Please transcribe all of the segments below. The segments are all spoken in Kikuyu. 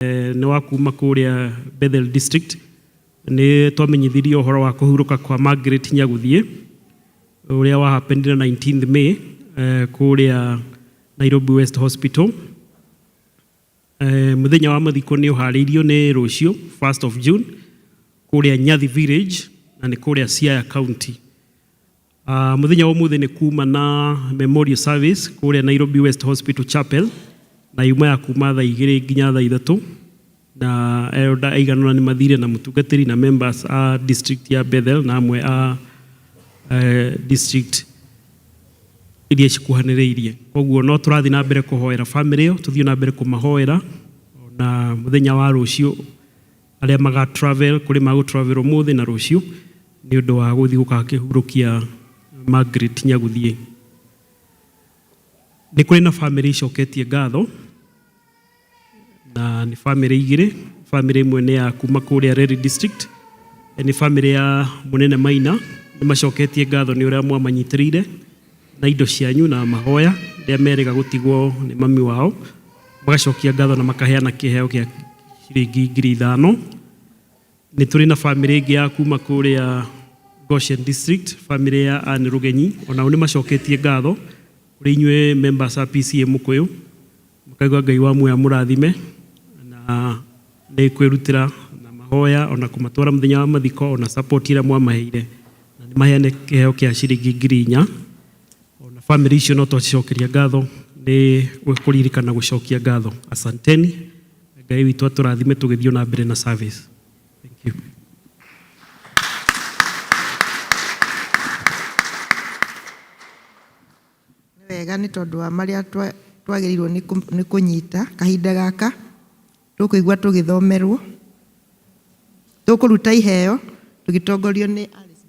Nĩ wa kuma kũrĩa Bethel District. Nĩ twamenyithirio ũhoro wa kũhurũka kwa Margaret Nyagũthiĩ ũrĩa wa happened 19th May kũrĩa Nairobi West Hospital. Mũthenya wa mathiko nĩ ũharĩirio nĩ rũciũ 1st of June kũrĩa Nyathi Village na nĩ kũrĩa Siaya County. Mũthenya wa ũmũthĩ nĩ kuma na memorial service kũrĩa Nairobi West Hospital Chapel na yuma ya kuma thaa 2 nginya thaa 3, na elder aigana ũna nĩ mathire na mũtungatĩri na members a district ya Bethel na amwe a district iria cikuhanĩrĩirie. Koguo no tũrathiĩ na mbere kũhoera family ĩyo, tũthiĩ na mbere kũmahoera na mũthenya wa rũciũ arĩa maga travel kũrĩ magũ travel ũmũthĩ na rũciũ nĩ ũndũ wa gũthiĩ gũgakĩhurũkia Margaret Nyagũthiĩ. Nĩ kũrĩ na family icoketie ngatho na nĩ family igĩrĩ. Family ĩmwe nĩ ya kuma kũrĩa Reri District, nĩ family ya Mũnene Maina. Nĩ macoketie ngatho nĩ ũrĩa mwamanyitĩrĩire na indo cianyu na mahoya rĩrĩa merĩga gũtigwo nĩ mami wao, magacokia ngatho na makaheana kĩheo kĩa ciringi 5,000. Nĩ tũrĩ na family ĩngĩ ya kuma kũrĩa Goshen District, family ya Anne Rũgenyi, onao nĩ macoketie ngatho kũrĩ inyuĩ members a PCA Mũkũyũ, makaigua Ngai wa muoyo amũrathime na nĩ kwĩrutĩra na mahoya ona kũmatwara mũthenya wa mathiko ona support ĩrĩa mwamaheire, na nĩ maheane kĩheo kĩa ciringi 4,000. Ona family icio no twacicokeria ngatho nĩ kũririkana gũcokia ngatho. Asanteni, Ngai witũ atũrathime tũgĩthiĩ na mbere na service. Thank you. Nĩ wega nĩ tondũ wa marĩa twagĩrĩirwo nĩ kũnyita kahinda gaka tũkũigua tũgĩthomerwo, tũkũruta iheo tũgĩtongorio nĩ Alice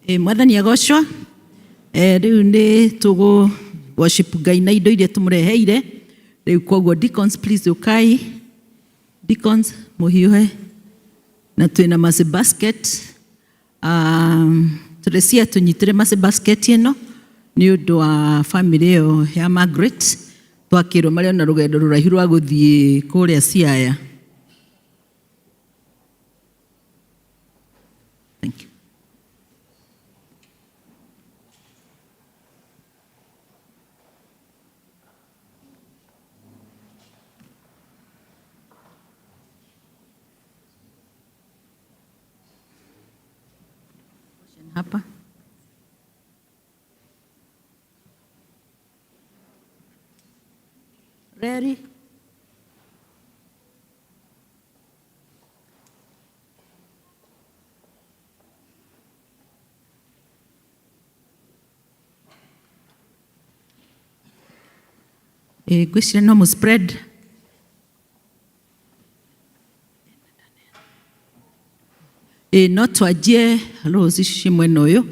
Dami. Mwathani agocwo. Rĩu nĩ tũgũ worship Ngai na indo iria tũmũreheire. Rĩu koguo deacons please ũkai. Deacons mũhiũhe. Na twĩna mercy basket. Teresia tũnyitĩre mercy basket ĩno nĩ ũndũ wa family ĩyo ya Margaret. Twakĩrwo marĩ ona rũgendo rũraihu rwa gũthiĩ kũrĩa Siaya. Thank you. Hapa. Ready? Ngwĩciria no mũ spread. No twanjie rows ici ciĩ mwena ũyũ.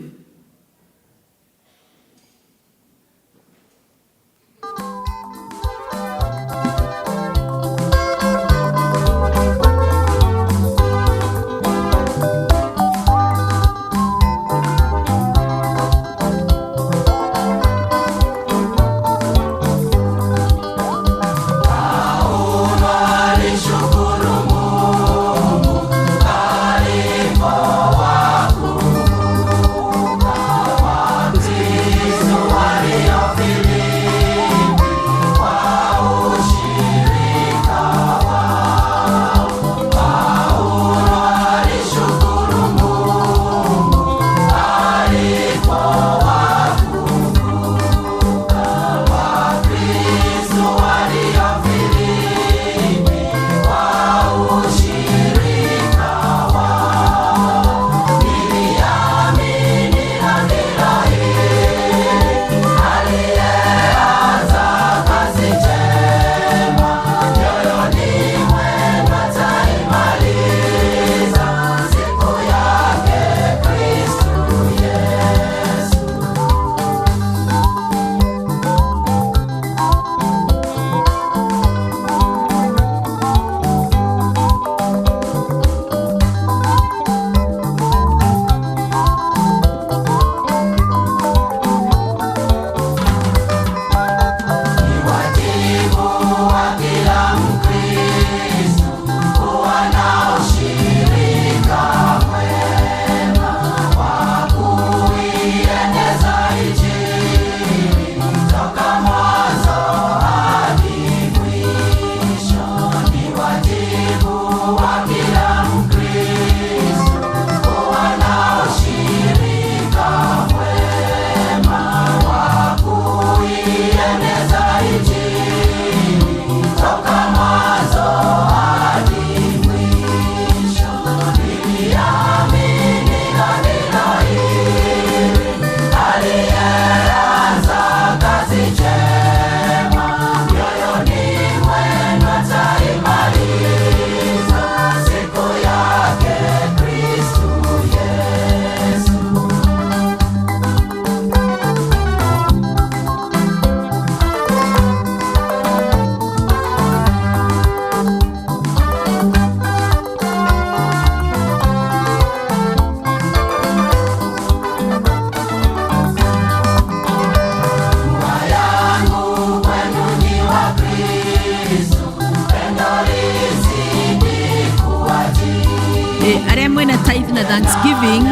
Arĩa mwĩna tithe na thanksgiving,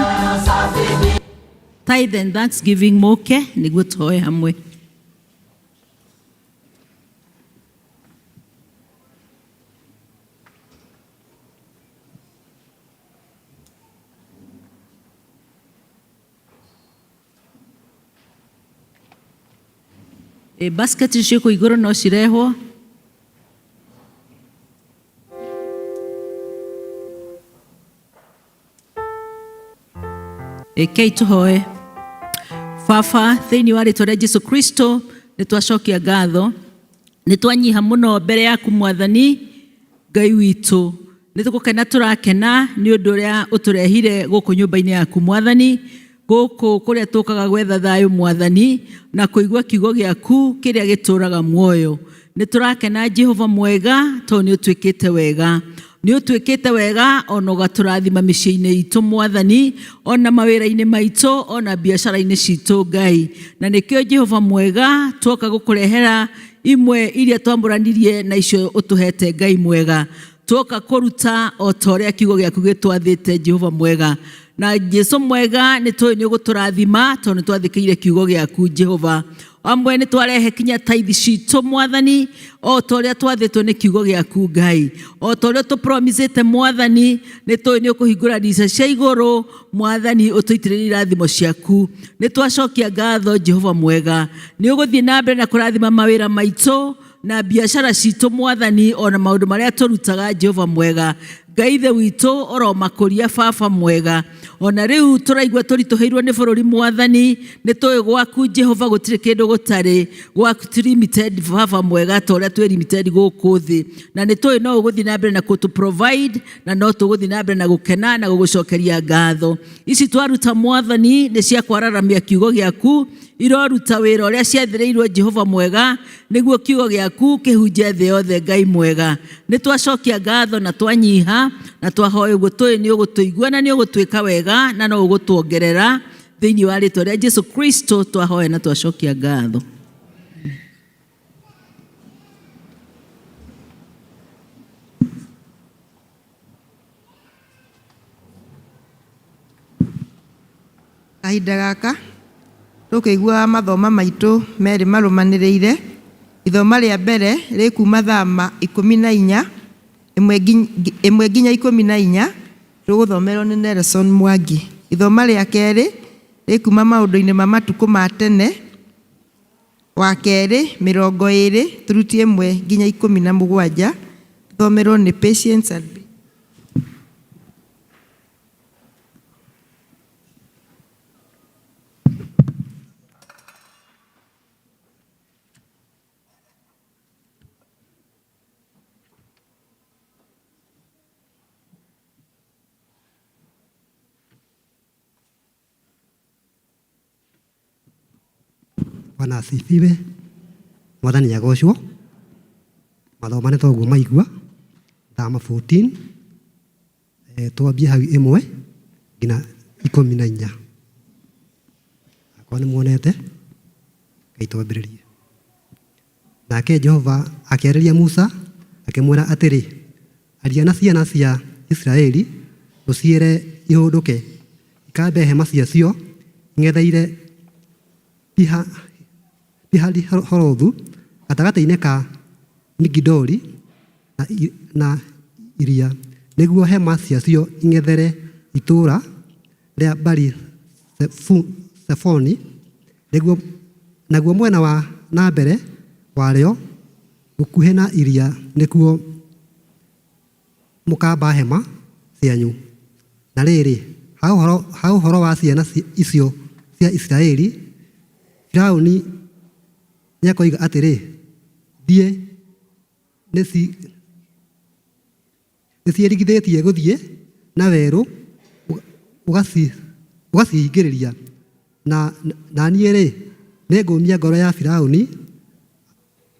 tithe and thanksgiving, moke nĩguo tũhoe hamwe. Basket ciĩ kũ igũrũ no cirehwo. Rekei tũhoe. Baba, thĩinĩ wa rĩtwa rĩa Jesu Kristo, nĩ twacokia ngatho, nĩ twanyiha mũno mbere yaku, Mwathani Ngai witũ. Nĩ tũgũkena, tũrakena nĩ ũndũ ũrĩa ũtũrehire gũkũ nyũmba-inĩ yaku, Mwathani, gũkũ kũrĩa tũkaga gwetha thayũ, Mwathani, na kũigua kiugo gĩaku kĩrĩa gĩtũraga muoyo. Nĩ tũrakena, Jehova mwega, tondũ nĩ ũtwĩkĩte wega, nĩ ũtwĩkĩte wega ona ũgatũrathima mĩciĩ-inĩ itũ, Mwathani, ona mawĩra-inĩ maitũ, ona biacara-inĩ citũ, Ngai. Na nĩkĩo, Jehova mwega, twoka gũkũrehera imwe iria twamũranirie na icio ũtũhete, Ngai mwega. Twoka kũruta o ta ũrĩa kiugo gĩaku gĩtwathĩte, Jehova mwega. Na Jesu mwega, nĩ tũĩ nĩ ũgũtũrathima tondũ nĩ twathĩkĩire kiugo gĩaku, Jehova. Amwe nĩ twarehe kinya tithe citũ, Mwathani, o ta ũrĩa twathĩtwo nĩ kiugo gĩaku, Ngai, o ta ũrĩa tũpromisĩte. Mwathani, nĩ tũĩ nĩ ũkũhingũra ndirica cia igũrũ, Mwathani, ũtũitĩrĩrie irathimo ciaku. Nĩ twacokia ngatho, Jehova mwega. Nĩ ũgũthiĩ na mbere na kũrathima mawĩra maitũ na biacara citũ, Mwathani, ona maũndũ marĩa tũrutaga, Jehova mwega. Ngai Ithe witũ, oromakũria, Baba mwega. Ona rĩu tũraigua tũritũhĩirwo nĩ bũrũri, Mwathani, nĩ tũĩ gwaku, Jehova, gũtirĩ kĩndũ gũtarĩ gwaku ti limited, Baba mwega, ta ũrĩa twĩ limited gũkũ thĩ. Na nĩ tũĩ no ũgũthiĩ na mbere na kũtũ provide, na no tũgũthiĩ na mbere na gũkena na gũgũcokeria ngatho. Ici twaruta, Mwathani, nĩ cia kwararamia kiugo gĩaku. Iroruta wĩra ũrĩa ciathĩrĩirwo, Jehova mwega, nĩguo kiugo gĩaku kĩhunje thĩ yothe. Ngai mwega, nĩ twacokia ngatho na twanyiha na twahoya ũguo, tũĩ nĩ ũgũtũigua na nĩ ũgũtwĩka wega na no ũgũtuongerera. Thĩinĩ wa rĩtwa rĩa Jesu Kristo twahoya na twacokia ngatho. Kahinda gaka tũkĩiguaga mathoma maitũ merĩ marũmanĩrĩire. Ithoma rĩa mbere rĩkuma Thama 14, 1 nginya 14, tũgũthomerwo nĩ Nelson Mwangi. Ithoma rĩa kerĩ rĩkuma Maũndũ-inĩ ma Matukũ ma Tene wa kerĩ 20 turuti 1 nginya 17, tũthomerwo nĩ Patience and Bwana asifiwe. Mwathani agocwo. Mathoma nĩ toguo maigua. Thama 14, twambie hau 1 nginya 14. Akorwo nĩ muonete, Ngai twambĩrĩrie. Nake Jehova akĩarĩria Musa akĩmwĩra atĩrĩ, "Aria na ciana cia Isiraeli ũciĩre ihũndũke ikambe hema ciacio ing'etheire Pi-Hahirothu, gatagatĩ-inĩ ka Migidoli na iria. nĩguo hema ciacio ing'ethere itũũra rĩa Baali-Zefoni, naguo mwena wa na mbere warĩo gũkuhĩ na iria nĩkuo mũkaamba hema cianyu. Na rĩrĩ, ha ũhoro wa ciana icio cia Isiraeli, Firaũni nĩakoiga atĩrĩ, 'Thiĩ, nĩciĩrigithĩtie gũthiĩ na werũ ũgacihingĩrĩria. Na niĩ-rĩ, nĩngũũmia ngoro ya Firaũni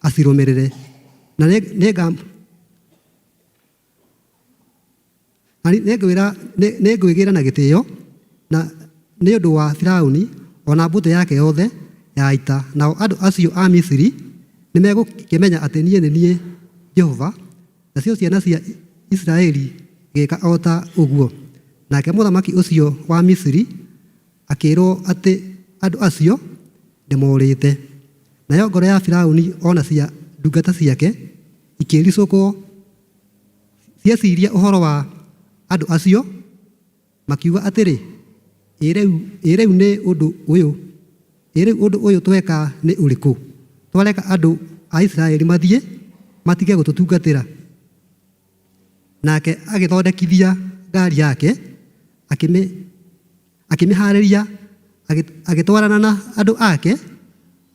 acirũmĩrĩre, na nĩngwĩgĩĩra na gĩtĩĩo na nĩ ũndũ wa Firaũni o na mbũtũ yake yothe ya ita, nao andũ acio a Misiri nĩmegũkĩmenya atĩ niĩ nĩ niĩ Jehova. Nacio ciana cia Isiraeli igĩĩka o ta ũguo. Nake mũthamaki ũcio wa Misiri akĩĩrwo atĩ andũ acio nĩmoorĩte. Nayo ngoro ya Firaũni o na cia ndungata ciake ikĩĩricũkwo cieciria ũhoro wa andũ acio, makiuga atĩrĩ, Ĩ rĩu nĩ ũndũ ũyũ, ĩ rĩu ũndũ ũyũ tweka nĩ ũrĩkũ, twareka andũ a Isiraeli mathiĩ matige gũtũtungatĩra? Nake agĩthondekithia ngaari yake, akĩmĩhaarĩria, agĩtwarana na andũ ake,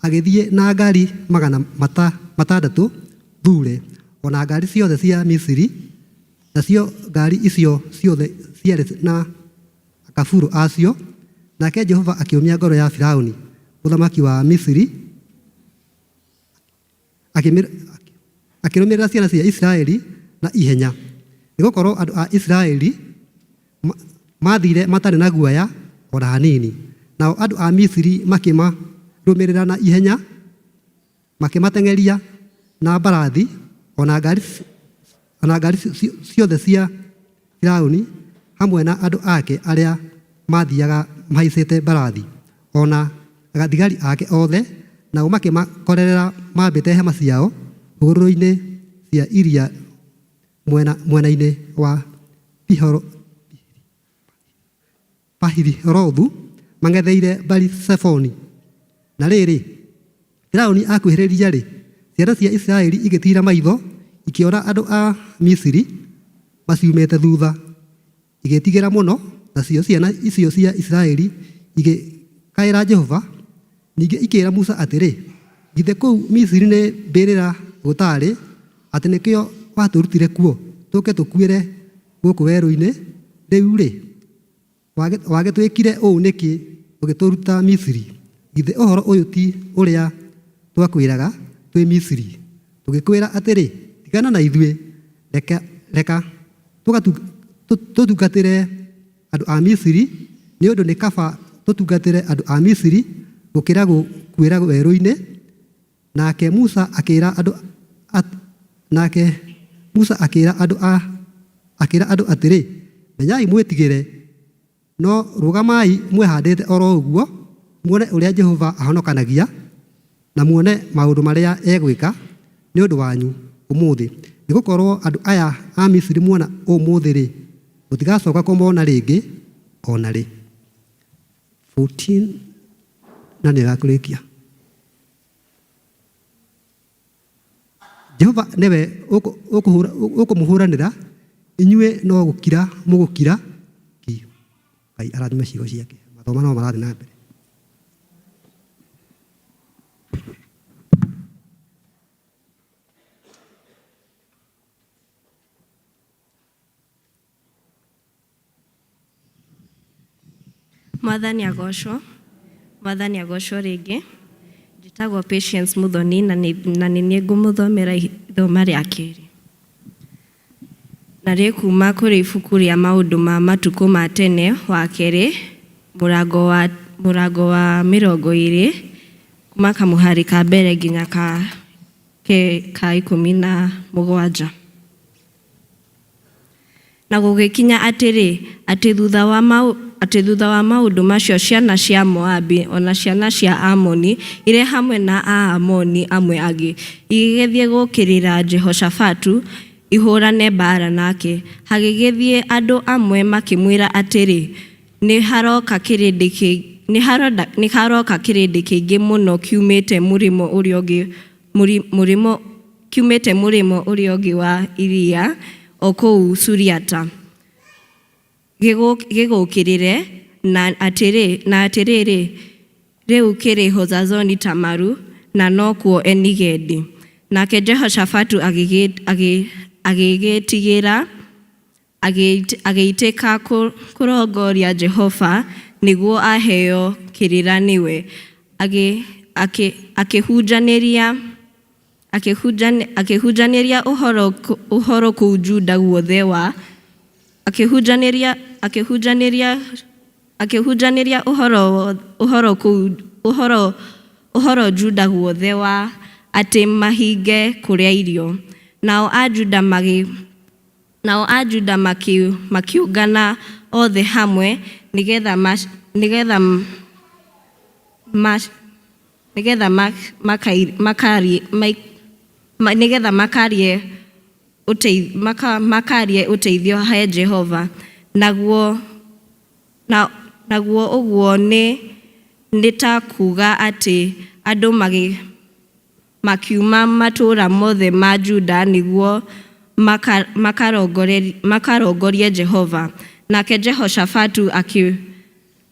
agĩthiĩ na ngaari 600 thure, o na ngaari ciothe cia Misiri, nacio ngaari icio ciothe ciarĩ na akaburũ acio. Nake Jehova akĩũmia ngoro ya Firaũni mũthamaki wa Misiri, akĩrũmĩrĩra ciana cia Isiraeli na ihenya, nĩgũkorwo andũ a Isiraeli maathiire matarĩ na guoya o na hanini. Nao andũ a Misiri makĩmarũmĩrĩra na ihenya, makĩmateng'eria na mbarathi o na ngaari ciothe cia Firaũni hamwe na andũ ake arĩa maathiiaga mahaicĩte mbarathi, o na athigari ake othe, nao makĩmakorerera maambĩte hema ciao hũgũrũrũ-inĩ cia iria mwena-inĩ wa Pahirothu, mang'etheire Baali-Zefoni. Na rĩrĩ, Firaũni aakuhĩrĩria-rĩ, ciana cia Isiraeli igĩtiira maitho ikĩona andũ a Misiri maciumĩte thutha, igĩĩtigĩra mũno, nacio ciana icio cia Isiraeli igĩkaĩra Jehova. Ningĩ ikĩĩra Musa atĩrĩ, Githĩ kũu Misiri nĩ mbĩrĩra gũtaarĩ, atĩ nĩkĩo watũrutire kuo tũũke tũkuĩre gũkũ werũ-inĩ? Rĩu-rĩ, Wagĩtwĩkire ũũ nĩkĩ ũgĩtũruta Misiri? Githĩ ũhoro ũyũ ti ũrĩa twakwĩraga twĩ Misiri, tũgĩkwĩra atĩrĩ, 'Tigana na ithuĩ, reka tũtungatĩre andũ a Misiri, nĩ ũndũ nĩ kaba tũtungatĩre andũ a Misiri gũkĩra gũkuĩra werũ-inĩ'? Nake Musa akĩĩra andũ atĩrĩ, Menyai mwĩtigĩre, no rũgamai mwĩhaandĩte o ro ũguo, muone ũrĩa Jehova ahonokanagia, na muone maũndũ marĩa egwĩka nĩ ũndũ wanyu ũmũthĩ. Nĩgũkorwo andũ aya a Misiri muona ũmũthĩ-rĩ, mũtigacooka kũmona rĩngĩ o na rĩ. 14 na nĩyo ya kũrĩkia. Jehova nĩwe ũkũmũhũranĩra, inyuĩ no gũkira mũgũkira ki. Ngai arathime ciugo ciake. Mathoma no marathiĩ na mbere. Mwathani agocwo, Mwathani agocwo rĩngĩ. Njĩtagwo Patience Muthoni na nĩ niĩ ngũmũthomera ithoma rĩa kerĩ. Na rĩkuuma kũrĩ ibuku rĩa maũndũ ma matukũ ma tene wa kerĩ, mũrango wa 20, kuma kamũhari ka mbere nginya ka 17. Na gũgĩkinya atĩrĩ, atĩ thutha wa maũndũ macio ciana cia Moabi, o na ciana cia Amoni, irĩ hamwe na Aamoni amwe angĩ, igĩgĩthiĩ gũũkĩrĩra Jehoshafatu. ihũrane mbaara nake. Hagĩgĩthiĩ andũ amwe makĩmwĩra atĩrĩ, nĩ haroka kĩrĩndĩ kĩ nĩ haronda nĩ haroka kĩrĩndĩ kĩingĩ mũno kiumĩte mũrĩmo ũrĩa ũngĩ mũrĩmo kiumĩte mũrĩmo ũrĩa ũngĩ wa iria o kũu Suriata gĩgũũkĩrĩre, na atĩrĩ, na atĩrĩrĩ, rĩu kĩrĩ Hozazoni Tamaru, na nokuo Enigedi. Nake Jehoshafatu agĩgĩtigĩra, agĩitĩka kũrongoria Jehova nĩguo aheo kĩrĩra nĩwe, akĩhunjanĩria akĩhunjanĩria ũhoro kũu Juda guothe wa akĩhunjanĩria akĩhunjanĩria akĩhunjanĩria ũhoro ũhoro kũu ũhoro ũhoro Juda guothe wa atĩ mahinge kũrĩa irio. Nao Ajuda magĩ nao Ajuda makĩũngana othe hamwe nĩgetha nĩgetha nĩgetha makarie nĩgetha makarie makarie ũteithio he Jehova. Naguo naguo ũguo nĩ nĩ ta kuuga atĩ andũ makiuma matũũra mothe ma Juda nĩguo makarongorie Jehova. Nake Jehoshafatu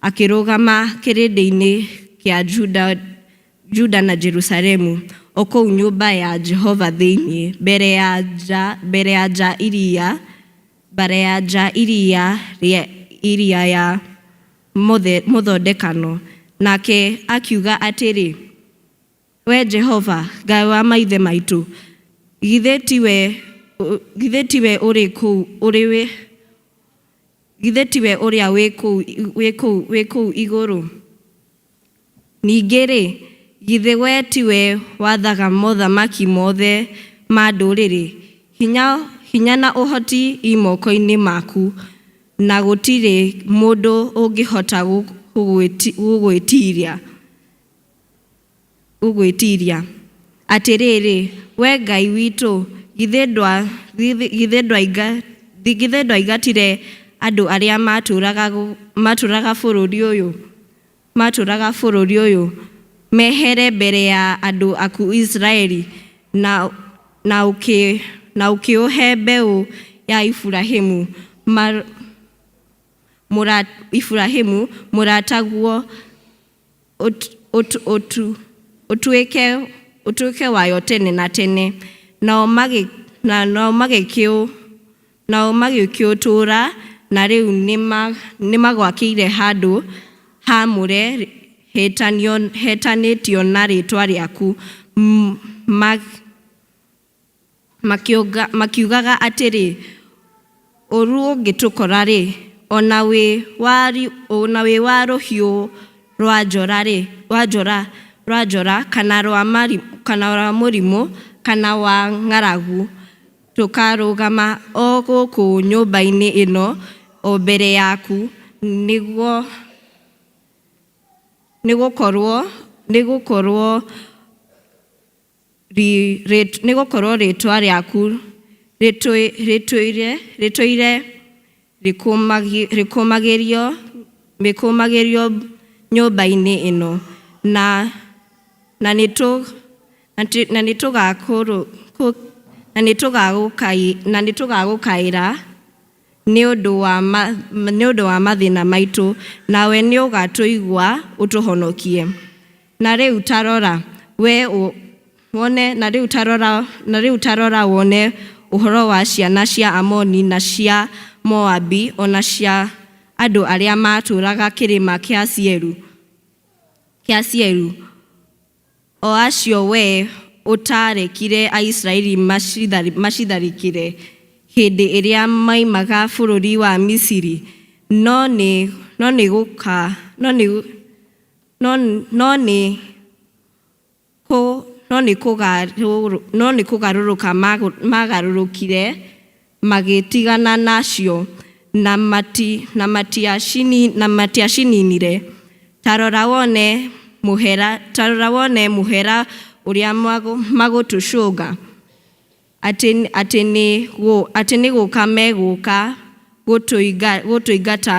akĩrũgama kĩrĩndĩ-inĩ kĩa Juda, Juda na Jerusalemu, o kũu nyũmba ya Jehova thĩinĩ, mbere ya nja mbere ya nja iria mbere ya nja iria iria ya mũthondekano. Nake akiuga atĩrĩ, we Jehova, Ngai wa maithe maitũ, githĩ tiwe githĩ tiwe ũrĩ kũu ũrĩ wĩ githĩ tiwe ũrĩa wĩ kũu wĩ kũu wĩ kũu igũrũ? Ningĩ-rĩ, githĩ we tiwe wathaga mothamaki mothe ma ndũrĩrĩ? Hinya, hinya na ũhoti i moko-inĩ maku, na gũtirĩ mũndũ ũngĩhota gũgwĩtiiria gũgwĩtiiria. Atĩrĩrĩ, we Ngai witũ, githĩ ndwaingatire andũ arĩa matũũraga bũrũri ũyũ matũũraga bũrũri ũyũ mehere mbere ya andũ aku Isiraeli, na, na, ũkĩ, na ũkĩũhe mbeũ ya Iburahĩmu Iburahĩmu mũrataguo ũtuĩke ũtuĩke wayo tene na tene. Nao nao magĩkĩũtũũra, na rĩu nĩmagwakĩire handũ haamũre hetanĩtio na rĩĩtwa rĩaku, makiugaga atĩrĩ, ũũru ũngĩtũkora-rĩ, o na wĩ wa rũhiũ rwa njora kana rwa mũrimũ kana wa ng'aragu, tũkarũgama o gũkũ nyũmba-inĩ ĩno o mbere yaku, nĩgũkorwo rĩĩtwa rĩaku rĩtũire rĩkũmagĩrio nyũmba-inĩ ĩno, na nĩtũgagũkaĩra nĩ ũndũ wa mathĩna maitũ, nawe nĩũgatũigua ũtũhonokie. Na rĩu ta rora wone na rĩu ta rora wone ũhoro wa ciana cia Amoni na cia Moabi, o na cia andũ arĩa matũũraga kĩrĩma kĩa Seiru, o acio wee ũtaarekire Aisiraeli macitharĩkĩre hĩndĩ ĩrĩa moimaga bũrũri wa Misiri, no nĩ kũgarũrũka maagarũrũkire magĩtigana nacio, na matiacininire. Ta rora wone mũhera ũrĩa magũtũcũnga. Atĩ nĩ gũka megũka gũtũingata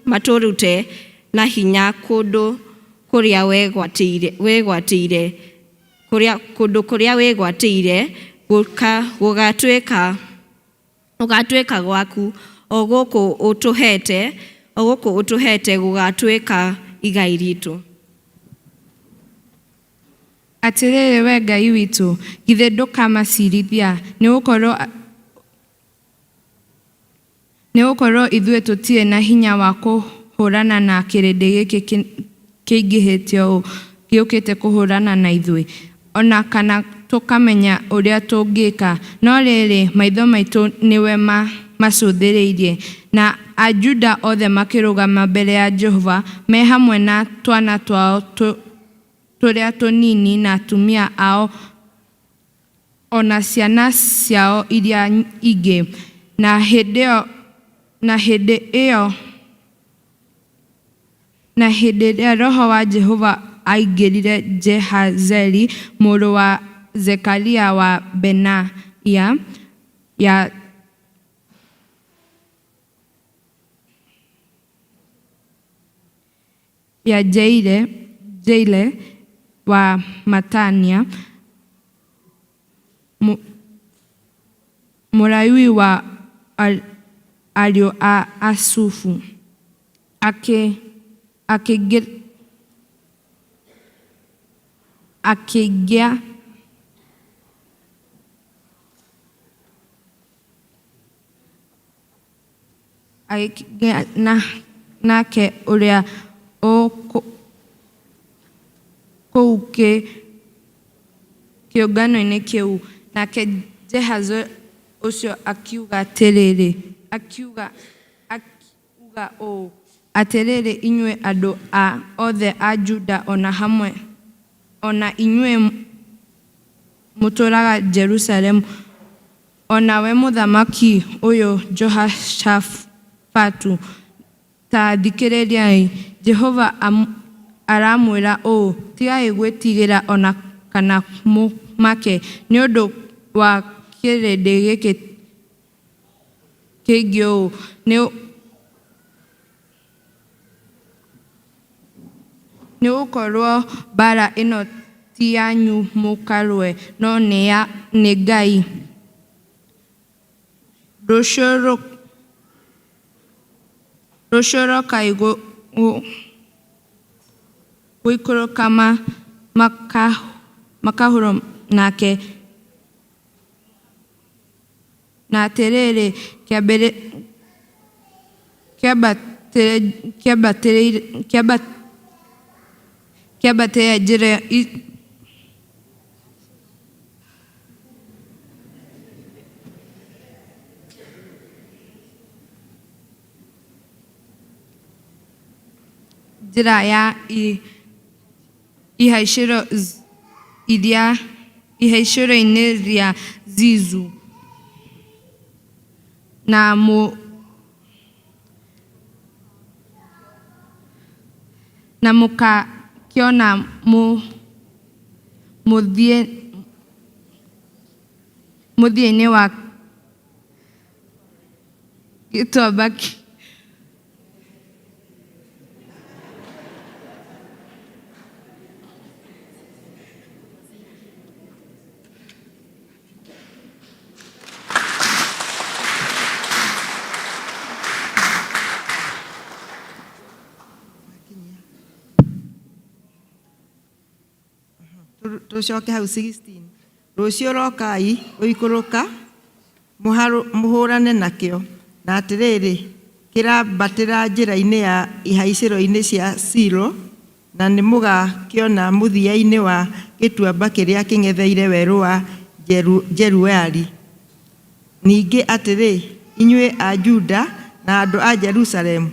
matũrute na hinya kũndũ kũrĩa wĩgwatĩire, kũndũ kũrĩa wĩgwatĩire gũgatuĩka gwaku, o gũkũ ũtũheete gũgatuĩka igai riitũ. Atĩrĩrĩ wee Ngai witũ, githĩ ndũkamaciirithia? Nĩ gũkorũo ithuĩ tũtirĩ na hinya wa kũhũrana na kĩrĩndĩ gĩkĩ kĩingĩhĩte ũũ gĩũkĩte kũhũrana na ithuĩ, o na kana tũkamenya ũrĩa tũngĩka, no rĩrĩ, maitho maitũ nĩwe macũthĩrĩirie. Na Ajuda othe makĩrũgama mbere ya Jehova, me hamwe na twana twao tũrĩa tũnini na atumia ao o na ciana ciao iria ingĩ. Na hĩndĩ ĩrĩa Roho wa Jehova aaingĩrire Jehazieli mũrũ wa Zekaria wa Benaia, ya Jeieli wa Matania, Mũlawii wa ariũ a Asafu, Agĩkĩgĩa nake ũrĩa o kũu kĩũngano-inĩ kĩu. Nake Jehazieli ũcio akiuga ũũ, Atĩrĩrĩ, inyuĩ andũ othe a Juda o na inyuĩ mũtũũraga Jerusalemu, o nawe mũthamaki ũyũ Jehoshafatu, ta thikĩrĩriai! Jehova aramwĩra ũũ, Tigai gwĩtigĩra o na kana mũmake nĩ ũndũ wa kĩrĩndĩ gĩkĩ kĩingĩ ũũ, nĩ gũkorũo mbaara ĩno ti yanyu mũkarũe, no nĩ ya Ngai. Rũciũ rokai gũikũrũka makahũũrane nake. Na atĩrĩrĩ, kĩambatĩrĩire njĩra ya ihaicĩro-inĩ rĩa Zizu, na mũgakĩona mũthia-inĩ wa gĩtuamba. Tũcoke hau 16. Rũciũ rokai gũikũrũka mũhũrane nakĩo. Na atĩrĩrĩ, kĩrambatĩra njĩra-inĩ ya ihaicĩro-inĩ cia Silo, na nĩmũgakĩona mũthia-inĩ wa gĩtuamba kĩrĩa kĩng'etheire werũ wa Jerueli. Ningĩ atĩrĩ, inyuĩ a Juda na andũ a Jerusalemu,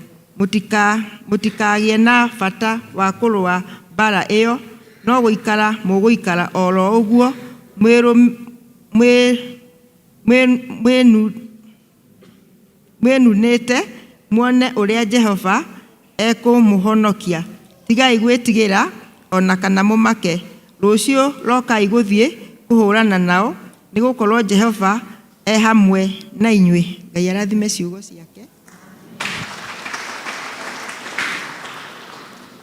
mũtikagĩe na bata wa kũrũa mbaara ĩyo, no gũikara mũgũikara o ro ũguo mwĩnunĩte, muone ũrĩa Jehova ekũmũhonokia. Tigai gwĩtigĩra o na kana mũmake. Rũciũ rokai gũthiĩ kũhũrana nao, nĩ gũkorwo Jehova e hamwe na inyuĩ. Ngai arathime ciugo ciake.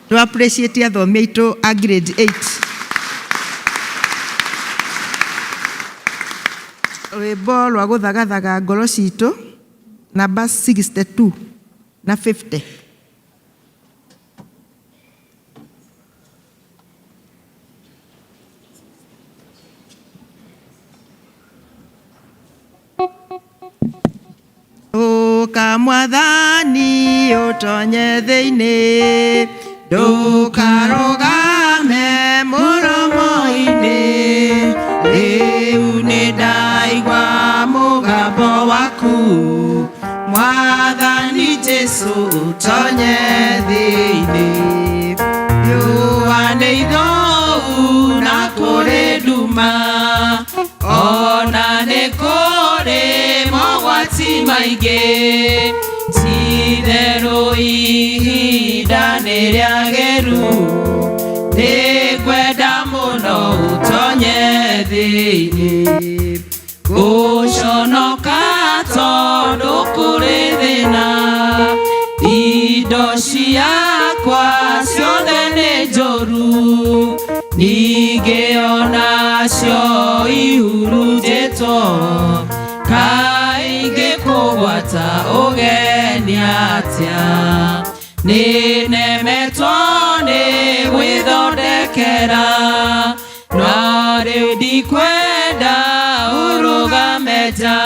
Tũ appreciate athomi aitũ a grade 8. Rwĩmbo rwa gũthagathaga ngoro citũ namba 62 na 50. Ũka mwathani ũtonye thĩinĩ ndũkarũgame mũromo-inĩ rĩu nĩ ndaigua mũgambo waku mwathani Jesu ũtonye thĩinĩ riũa nĩ ithũu na kũrĩ nduma ona nĩ kũrĩ mogwati maingĩ ti-itherũ ihinda nĩ rĩagĩru nĩngwenda mũno ũtonye thĩinĩ gũconoka tondũ kũrĩ thĩna indo ciakwa ciothe nĩ njũru ningĩ onacio ihurunjĩtwo kaingĩ kũgwata ũgeni atĩa nĩ nemetwo nĩ gwĩthondekera no rĩu ndikwenda ũrũgame nja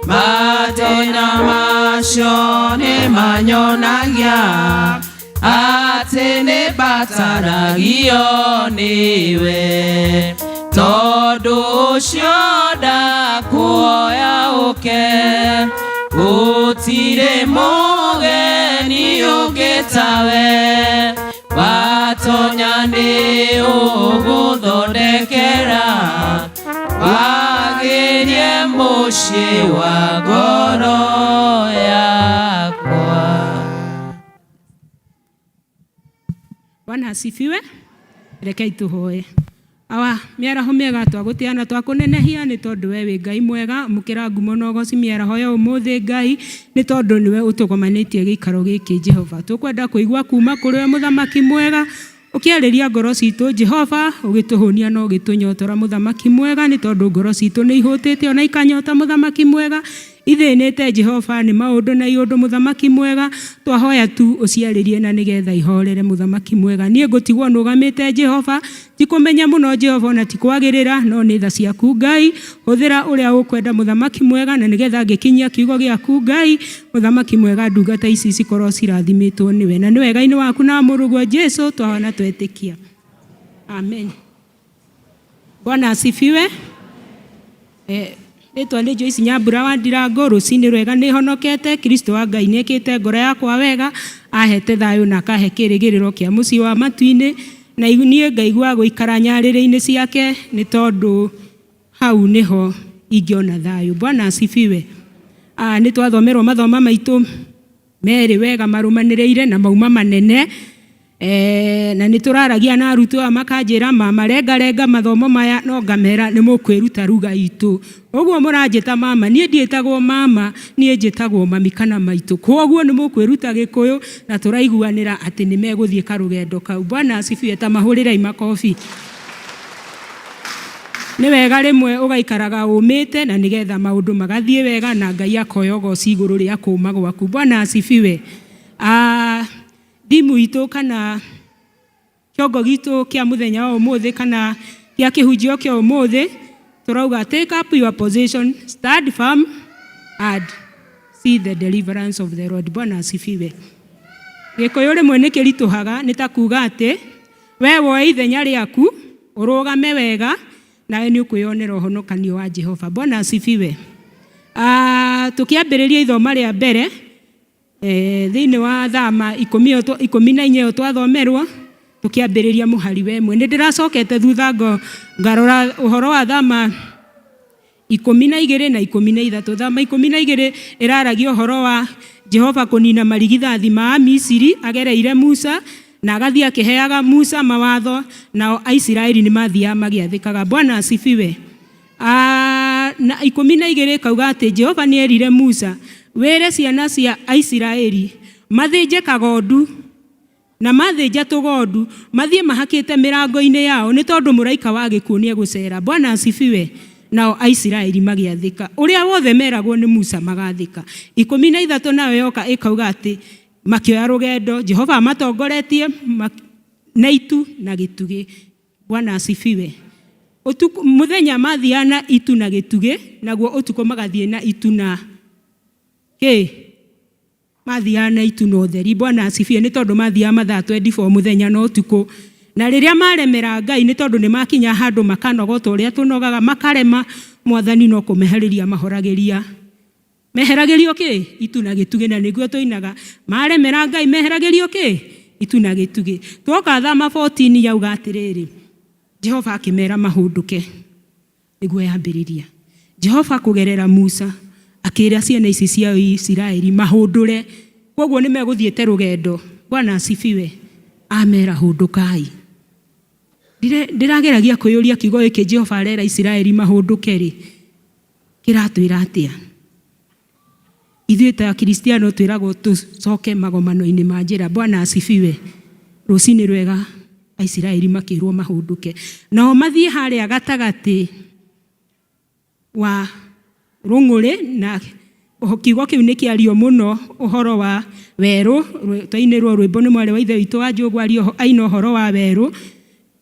matena macio nĩ manyonagia atĩ nĩ mbataragio nĩwe tondũ ũcio ndakuoya ũke gũtirĩ mũgeni ũngĩ tawe watonya nĩ ũgũthondekera wagĩrie mũciĩ wa ngoro yakwa. Bwana asifiwe. Rekei tuhoe. Awa mĩaraho mĩega twagũtĩa na twakũnenehia nĩ tondũ we wĩ Ngai mwega mũkĩra ngumo na ũgoci mĩaraho ya ũmũthĩ Ngai nĩ tondũ nĩwe ũtũgomanĩtie gĩikaro gĩkĩ Jehova. Tũkwenda kũigua kuma kũrĩ we mũthamaki mwega ũkĩarĩria ngoro citũ Jehova ũgĩtũhũnia na ũgĩtũnyotora mũthamaki mwega nĩ tondũ ngoro citũ nĩ ihũtĩte ona ikanyota mũthamaki mwega ithĩnĩte Jehova nĩ maũndũ na iũndũ mũthamaki mwega twahoya tu ũciarĩrie na nĩgetha ihorere mũthamaki mwega niĩ ngũtigwo nũgamĩte Jehova ti kũmenya mũno Jehova ona ti kwagĩrĩra no nĩ tha ciaku Ngai hũthĩra ũrĩa ũkwenda mũthamaki mwega na nĩgetha ngĩkinyia kiugo gĩaku Ngai mũthamaki mwega ndungata ici cikorwo cirathimĩtwo nĩwe na nĩ wega-inĩ waku na mũrũguo Jesu twahona twetĩkia amen. Bwana asifiwe. Rĩtwa nĩ Joyce Nyambura wa Ndirango rũcinĩ rwega nĩ honokete Kristo wa Ngai nĩ ekĩte ngoro yakwa wega ahete thayũ na akahe kĩrĩgĩrĩro kĩa mũciĩ wa matu-inĩ na niĩ ngaigua gũikara nyarĩrĩ-inĩ ciake nĩ tondũ hau nĩho ingĩona thayũ. Bwana asifiwe. Nĩ twathomerwo mathoma maitũ merĩ wega marũmanĩrĩire na mauma manene na nĩ tũraragia na arutwo aya makanjĩra mama rengarenga mathomo maya no ngamera nĩ mũkwĩruta ruga itũ ũguo mũranjĩta mama niĩ ndiĩtagwo mama niĩ njĩtagwo mami kana maitũ kwoguo nĩ mũkwĩruta gĩkũyũ na tũraiguanĩra atĩ nĩ megũthiĩ karũgendo kau. Bwana asifiwe. Ta mahũrĩrei makobi. Nĩ wega rĩmwe ũgaikaraga ũmĩte na nĩgetha maũndũ magathiĩ wega na Ngai akoya ũgoci igũrũ rĩa kũma gwaku. Bwana asifiwe. Thimu itũ kana kĩongo gitũ kĩa mũthenya wa ũmũthĩ kana gĩa kĩhunjio kĩa ũmũthĩ tũrauga take up your position, stand firm and see the deliverance of the Lord. Bwana asifiwe. Gĩkũyũ rĩmwe nĩ kĩritũhaga nĩ ta kuga atĩ we woe ithenya rĩaku ũrũgame wega nawe nĩ ũkwĩyonera ũhonokanio wa Jehova. Bwana asifiwe. Tũkĩambĩrĩria ithoma rĩa mbere thĩinĩ wa thama 14 ĩyo twathomerwo tũkĩambĩrĩria mũhari wa ĩmwe nĩ ndĩracokete thutha ngarora ũhoro wa thama 12 na 13. Thama 12 ĩraragia ũhoro wa Jehova kũnina marigithathi ma Amisiri agereire Musa Na agathiĩ akĩheaga Musa mawatho, nao Aisiraeli nĩ mathiaga magĩathĩkaga. Bwana asifiwe. Na 12 ĩkauga atĩ Jehova nĩ erire Musa, wĩre ciana cia Aisiraeli mathĩnje kagondu, na mathĩnja tũgondu mathiĩ mahakĩte mĩrango-inĩ yao, nĩ tondũ mũraika wa gĩkuũ nĩ egũceera. Bwana asifiwe. Nao Aisiraeli magĩathĩka ũrĩa wothe meragwo nĩ Musa magathĩka. 13 nayo yoka ĩkauga atĩ makĩoya rũgendo, Jehova amatongoretie na itu na gĩtugĩ. Bwana asifiwe. Ũtukũ, mũthenya mathiaga na itu na gĩtugĩ, naguo ũtukũ magathiĩ na itu na kĩ? Mathiaga na itu na ũtheri. Bwana asifiwe. Nĩ tondũ mathiaga mathaa 24 mũthenya na ũtukũ. Na rĩrĩa maremera Ngai, nĩ tondũ nĩ makinya handũ makanoga ta ũrĩa tũnogaga, makarema Mwathani, no kũmeherĩria mahoragĩria. Meheragĩrio kĩ? Itu na gĩtugĩ. Na nĩguo tũinaga, maremera Ngai meheragĩrio kĩ? Itu na gĩtugĩ. Twoka Thama 14 yauga atĩrĩrĩ, Jehova akĩmera mahũndũke. Nĩguo yambĩrĩria Jehova kũgerera Musa akĩra ciana ici cia Isiraeli mahũndũre, koguo nĩ megũthiĩte rũgendo. Bwana asifiwe. Amera hũndũkai. Ndĩrageragia kwĩyũria kiugo gĩkĩ Jehova arera Isiraeli mahũndũke rĩ, kĩratwĩra atĩa? Ithuĩ ta Akristiano twĩragwo tũcoke magomano-inĩ ma njĩra. Bwana asifiwe. Rũcinĩ rwega Aisiraeli makĩrwo mahũndũke, nao mathiĩ harĩa gatagatĩ wa rũng'ũrĩ, na kiugo kĩu nĩ kĩario mũno ũhoro wa werũ. Twainĩrwo rwĩmbo nĩ mwarĩ wa ithe witũ wa Njũgũ aina ũhoro wa werũ.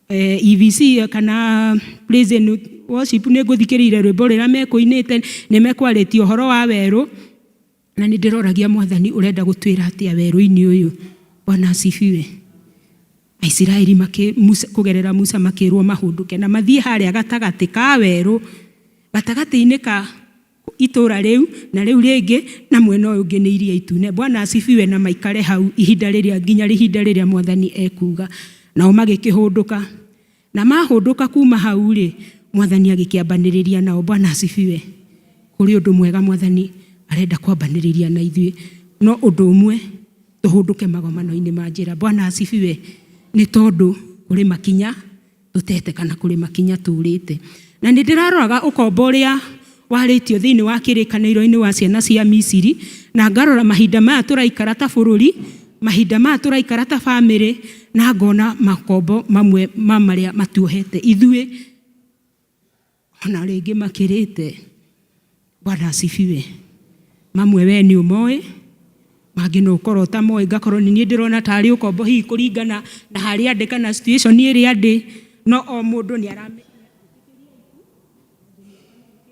EVC kana praise and worship nĩ ngũthikĩrĩire rwĩmbo rũrĩa mekũinĩte, nĩ mekwarĩtie ũhoro wa werũ, na nĩ ndĩroragia Mwathani ũrenda gũtwĩra atĩa werũ-inĩ ũyũ. Bwana asifiwe. Aisiraeli Musa, kũgerera Musa makĩrwo mahũndũke na mathiĩ harĩa gatagatĩ ka werũ, gatagatĩ-inĩ ka itũra rĩu na rĩu rĩngĩ, na mwena ũyũ ũngĩ nĩ Iria Itune. Bwana asifiwe. Na maikare hau ihinda rĩrĩa nginya ihinda rĩrĩa Mwathani ekuga. Nao magĩkĩhũndũka, na mahũndũka kuma hau rĩ, Mwathani agĩkĩambanĩrĩria nao. Bwana asifiwe. Kũrĩ ũndũ mwega Mwathani arenda kwambanĩrĩria na ithuĩ, no ũndũ ũmwe tũhũndũke magomano-inĩ ma njĩra. Bwana asifiwe. Nĩ tondũ kũrĩ makinya tũtete kana kũrĩ makinya tũrĩte. Na nĩ ndĩraroraga ũkombo ũrĩa warĩtio thĩinĩ wa kĩrĩkanĩro-inĩ wa ciana cia Misiri, na ngarora mahinda maya tũraikara ta bũrũri, mahinda maya tũraikara ta bamĩrĩ, na ngona makombo mamwe ma marĩa matuohete ithuĩ ona rĩngĩ makĩrĩte. Bwana asifiwe. Mamwe we nĩ ũmoĩ, mangĩ no ũkorwo ũtamoĩ, ngakorwo nĩ niĩ ndĩrona tarĩ ũkombo hihi kũringana na harĩa ndĩ kana situation ĩrĩa ndĩ, no o mũndũ nĩ aramenya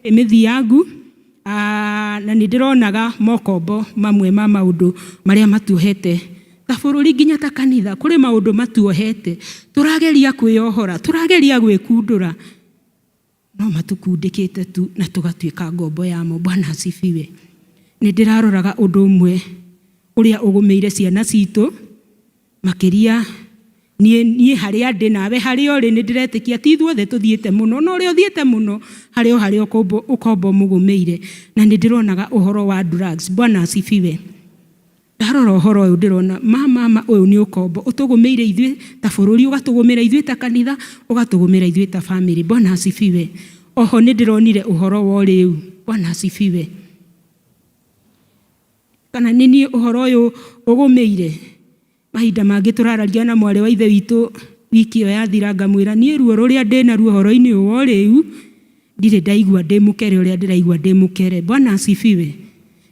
mĩthiangu. Na nĩ ndĩronaga mokombo mamwe ma maũndũ marĩa matuohete ta bũrũri nginya ta kanitha. Kũrĩ maũndũ matuohete, tũrageria kwĩyohora, tũrageria gwĩkundũra, no matukundĩkĩte tu na tũgatuĩka ngombo yamo. Bwana asifiwe. Nĩ ndĩraroraga ũndũ ũmwe ũrĩa ũgũmĩire ciana citũ makĩria. Niĩ harĩa ndĩ nawe harĩa ũrĩ, nĩ ndĩretĩkia ti ithuothe tũthiĩte mũno, no ũrĩa ũthiĩte mũno harĩ o harĩa ũkombo mũgũmĩire. Na nĩ ndĩronaga ũhoro wa drugs. Bwana asifiwe. Ndarora ũhoro ũyũ ndĩrona mama ũyũ nĩ ũkombo ũtũgũmĩire ithuĩ ta bũrũri, ũgatũgũmĩra ithuĩ ta kanitha, ũgatũgũmĩra ithuĩ ta family. Bwana asifiwe. Oho nĩ ndĩronire ũhoro wa ũrĩu. Bwana asifiwe. Kana nĩ niĩ ũhoro ũyũ ũgũmĩire? Mahinda mangĩ tũrararia na mwarĩ wa ithe witũ wiki ĩyo yathira, ngamwĩra niĩ ruo rũrĩa ndĩ naruo ũhoro-inĩ ũyũ wa ũrĩu ndirĩ ndaigua ndĩ mũkere ũrĩa ndĩraigua ndĩ mũkere. Bwana asifiwe.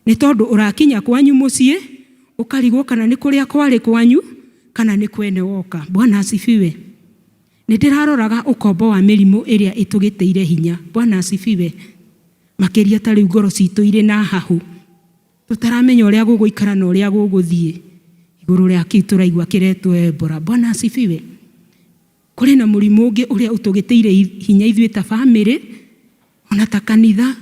Nĩ tondũ ũrakinya kwanyu mũciĩ ũkarigwo kana nĩ kũrĩa kwarĩ kwanyu kana nĩ kwene woka. Bwana asifiwe. Nĩ ndĩraroraga ũkombo wa mĩrimũ ĩrĩa ĩtũgĩtĩire hinya. Bwana asifiwe. Makĩria ta rĩu ngoro citũ irĩ na hahũ, tũtaramenya ũrĩa gũgũikara na ũrĩa gũgũthiĩ igũrũ rĩa kĩu tũraigua kĩretwo Ebola. Bwana asifiwe. Kũrĩ na mũrimũ ũngĩ ũrĩa ũtũgĩtĩire hinya ithuĩ ta bamĩrĩ ona ta kanitha,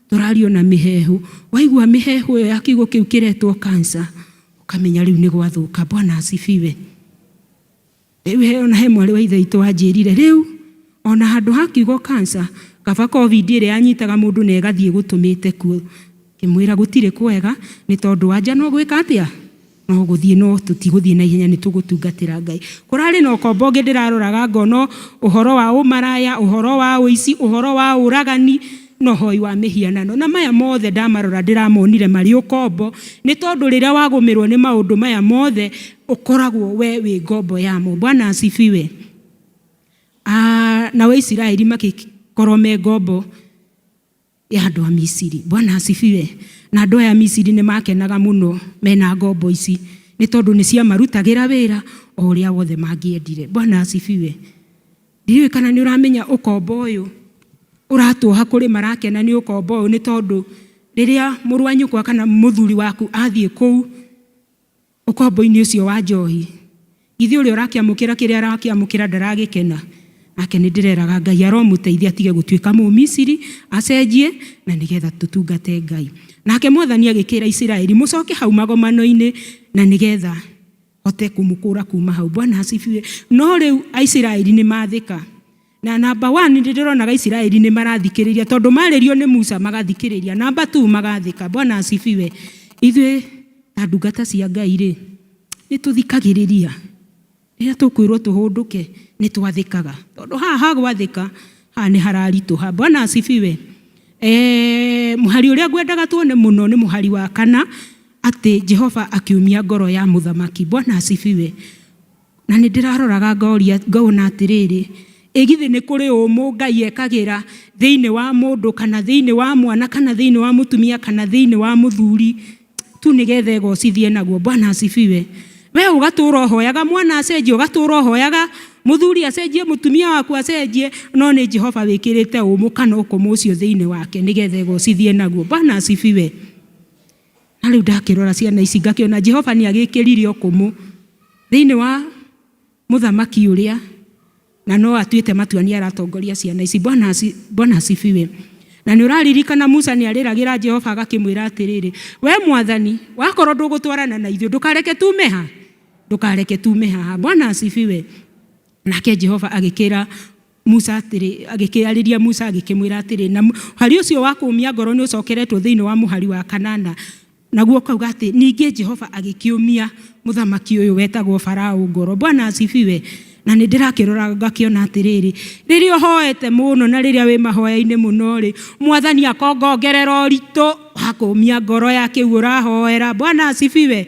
tũrario na mĩheehũ. Waigua mĩheehũ ĩyo ya kiugo kĩu kĩretwo cancer, ũkamenya rĩu nĩ gwathũka. Bwana asifiwe. Rĩu ona he mwarĩ wa ithe witũ wanjĩrire rĩu ona handũ ha kiugo cancer, kaba COVID ĩrĩa yanyitaga mũndũ na ĩgathiĩ gũtũmĩte kuo. Ngĩmwĩra gũtirĩ kwega, nĩ tondũ anja no gwĩka atĩa? No gũthiĩ no tũtigũthiĩ na ihenya, nĩ tũgũtungatĩra Ngai. Kũrarĩ na ũkombo ũngĩ ndĩraroraga ngona ũhoro wa ũmaraya, ũhoro wa ũici, ũhoro wa ũragani na ũhoi wa mĩhianano. Na maya mothe ndamarora ndĩramonire marĩ ũkombo, nĩ tondũ rĩrĩa wagũmĩrwo nĩ maũndũ maya mothe ũkoragwo we wĩ ngombo yamo. Bwana asifiwe. Nao Isiraeli magĩkorwo me ngombo ya andũ a Misiri. Bwana asifiwe. Na andũ aya a Misiri nĩ makenaga mũno mena ngombo ici, nĩ tondũ nĩ ciamarutagĩra wĩra o ũrĩa wothe mangĩendire. Bwana asifiwe. Ndiũĩ kana nĩ ũramenya ũkombo ũyũ ũratuoha kũrĩ marakena nĩ ũkombo ũyũ, nĩ tondũ rĩrĩa mũrũ wa nyũkwa kana mũthuri waku athiĩ kũu ũkombo-inĩ ũcio wa njohi, githĩ ũrĩa ũrakĩamũkĩra kĩrĩa arakĩamũkĩra ndaragĩkena? Nake nĩ ndĩreraga Ngai aromũteithia atige gũtuĩka Mũmisiri, acenjie na nĩgetha tũtungate Ngai. Nake Mwathani agĩkĩra Isiraeli, mũcoke hau magomano-inĩ na nĩgetha hote kũmũkũra kuma hau. Bwana asifiwe. No rĩu Aisiraeli nĩ mathĩka. Na namba 1 nĩ ndĩronaga Isiraeli nĩ marathikĩrĩria, tondũ marĩrio nĩ Musa magathikĩrĩria. Namba 2 magathĩka. Bwana asifiwe. Ithuĩ ta ndungata cia Ngai rĩ, nĩ tũthikagĩrĩria. Rĩrĩa tũkwĩrwo tũhũndũke nĩ twathĩkaga, tondũ haha hagwathĩka haha nĩ hararitũha. Bwana asifiwe. Mũhari ũrĩa ngwendaga tuone mũno nĩ mũhari wa 4, atĩ Jehova akiumia ngoro ya mũthamaki. Bwana asifiwe. Na nĩ ndĩraroraga ngoria ngona atĩrĩrĩ, ĩ githĩ nĩ kũrĩ ũmũ Ngai ekagĩra thĩinĩ wa mũndũ, kana thĩinĩ wa mwana, kana thĩinĩ wa mũtumia, kana thĩinĩ wa mũthuri tu nĩgetha egocithie naguo. Bwana asifiwe. We ũgatũra ũhoyaga mwana acenjie, ũgatũra ũhoyaga mũthuri acenjie, mũtumia waku acenjie, no nĩ Jehova wĩkĩrĩte ũmũ kana ũkũmũ ũcio thĩinĩ wake nĩgetha egocithie naguo. Bwana asifiwe. Na rĩu ndakĩrora ciana ici ngakĩona Jehova nĩ agĩkĩrire ũkũmũ thĩinĩ wa mũthamaki ũrĩa, na no atuĩte matua nĩ aratongoria ciana ici. Bwana asifiwe. Na nĩ ũraririkana Musa nĩ arĩragĩra Jehova agakĩmwĩra atĩrĩrĩ, we Mwathani, wakorwo ndũgũtwarana na ithuĩ, ndũkareke tume ha, ndũkareke tume haha. Bwana asifiwe. Nake Jehova agĩkĩra Musa atĩrĩ, agĩkĩarĩria Musa agĩkĩmwĩra atĩrĩ, na mũhari ũcio wa kũũmia ngoro nĩ ũcokeretwo thĩinĩ wa mũhari wa 8, naguo ũkauga atĩ ningĩ Jehova agĩkĩũmia mũthamaki ũyũ wetagwo Farao ngoro. Bwana asifiwe. Na nĩ ndĩrakĩrora ngakĩona atĩrĩrĩ, rĩrĩa ũhoete mũno na rĩrĩa wĩ mahoya-inĩ mũno rĩ, Mwathani akongongerera ũritũ wa kũũmia ngoro ya kĩu ũrahoera. Bwana asifiwe.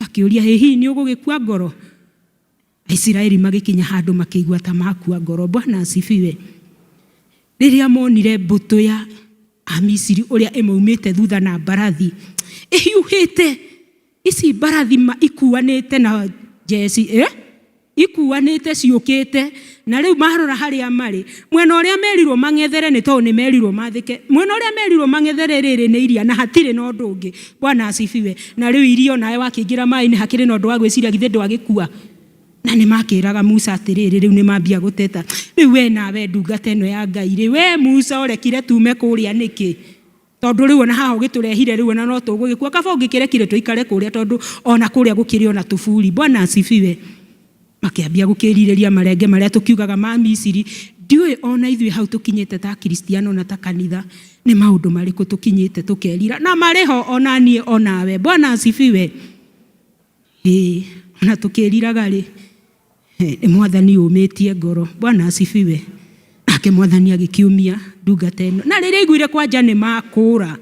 Ngakĩũria, hihi nĩ ũgũgĩkua ngoro? Aisiraeli magĩkinya handũ makĩigua ta makua ngoro. Bwana asifiwe. Rĩrĩa monire mbũtũ ya Amisiri ũrĩa ĩmaumĩte thutha na mbarathi ĩhiũhĩte, ici mbarathi ma ikuanĩte na jeci, ikuanĩte ciũkĩte, na rĩu marora harĩa marĩ, mwena ũrĩa merirwo mang'ethere, nĩ tondũ nĩ merirwo mathĩke, mwena ũrĩa merirwo mang'ethere rĩrĩ nĩ iria na hatirĩ na ũndũ ũngĩ. Bwana asifiwe. Na rĩu iria onawe wakĩingĩra maĩ-inĩ hakĩrĩ na ũndũ wa gwĩciria githĩ ndwagĩkua. Na nĩ makĩraga Musa atĩrĩrĩ, rĩu nĩ mambia gũteta, rĩu we nawe ndungata ĩno ya Ngai rĩ, we Musa ũrekire tume kũrĩa nĩkĩ? Tondũ rĩu ona haha ũgĩtũrehire rĩu ona no tũgũgĩkua, kaba ũngĩkĩrekire tũikare kũrĩa, tondũ ona kũrĩa gũkĩrĩ ona tũburi. Bwana asifiwe. Makĩambia gũkĩrirĩria marenge marĩa tũkiugaga ma Misiri. Ndiũĩ ona ithuĩ hau tũkinyĩte ta Kristiano na ta kanitha, nĩ maũndũ marĩkũ tũkinyĩte tũkerira, na marĩ ho ona niĩ onawe. Bwana asifiwe. Ĩĩ, ona tũkĩriraga rĩ, nĩ Mwathani ũmĩtie ngoro. Bwana asifiwe. Nake Mwathani agĩkiumia ndungata ĩno, na rĩrĩa aiguire kwanja nĩ makũra,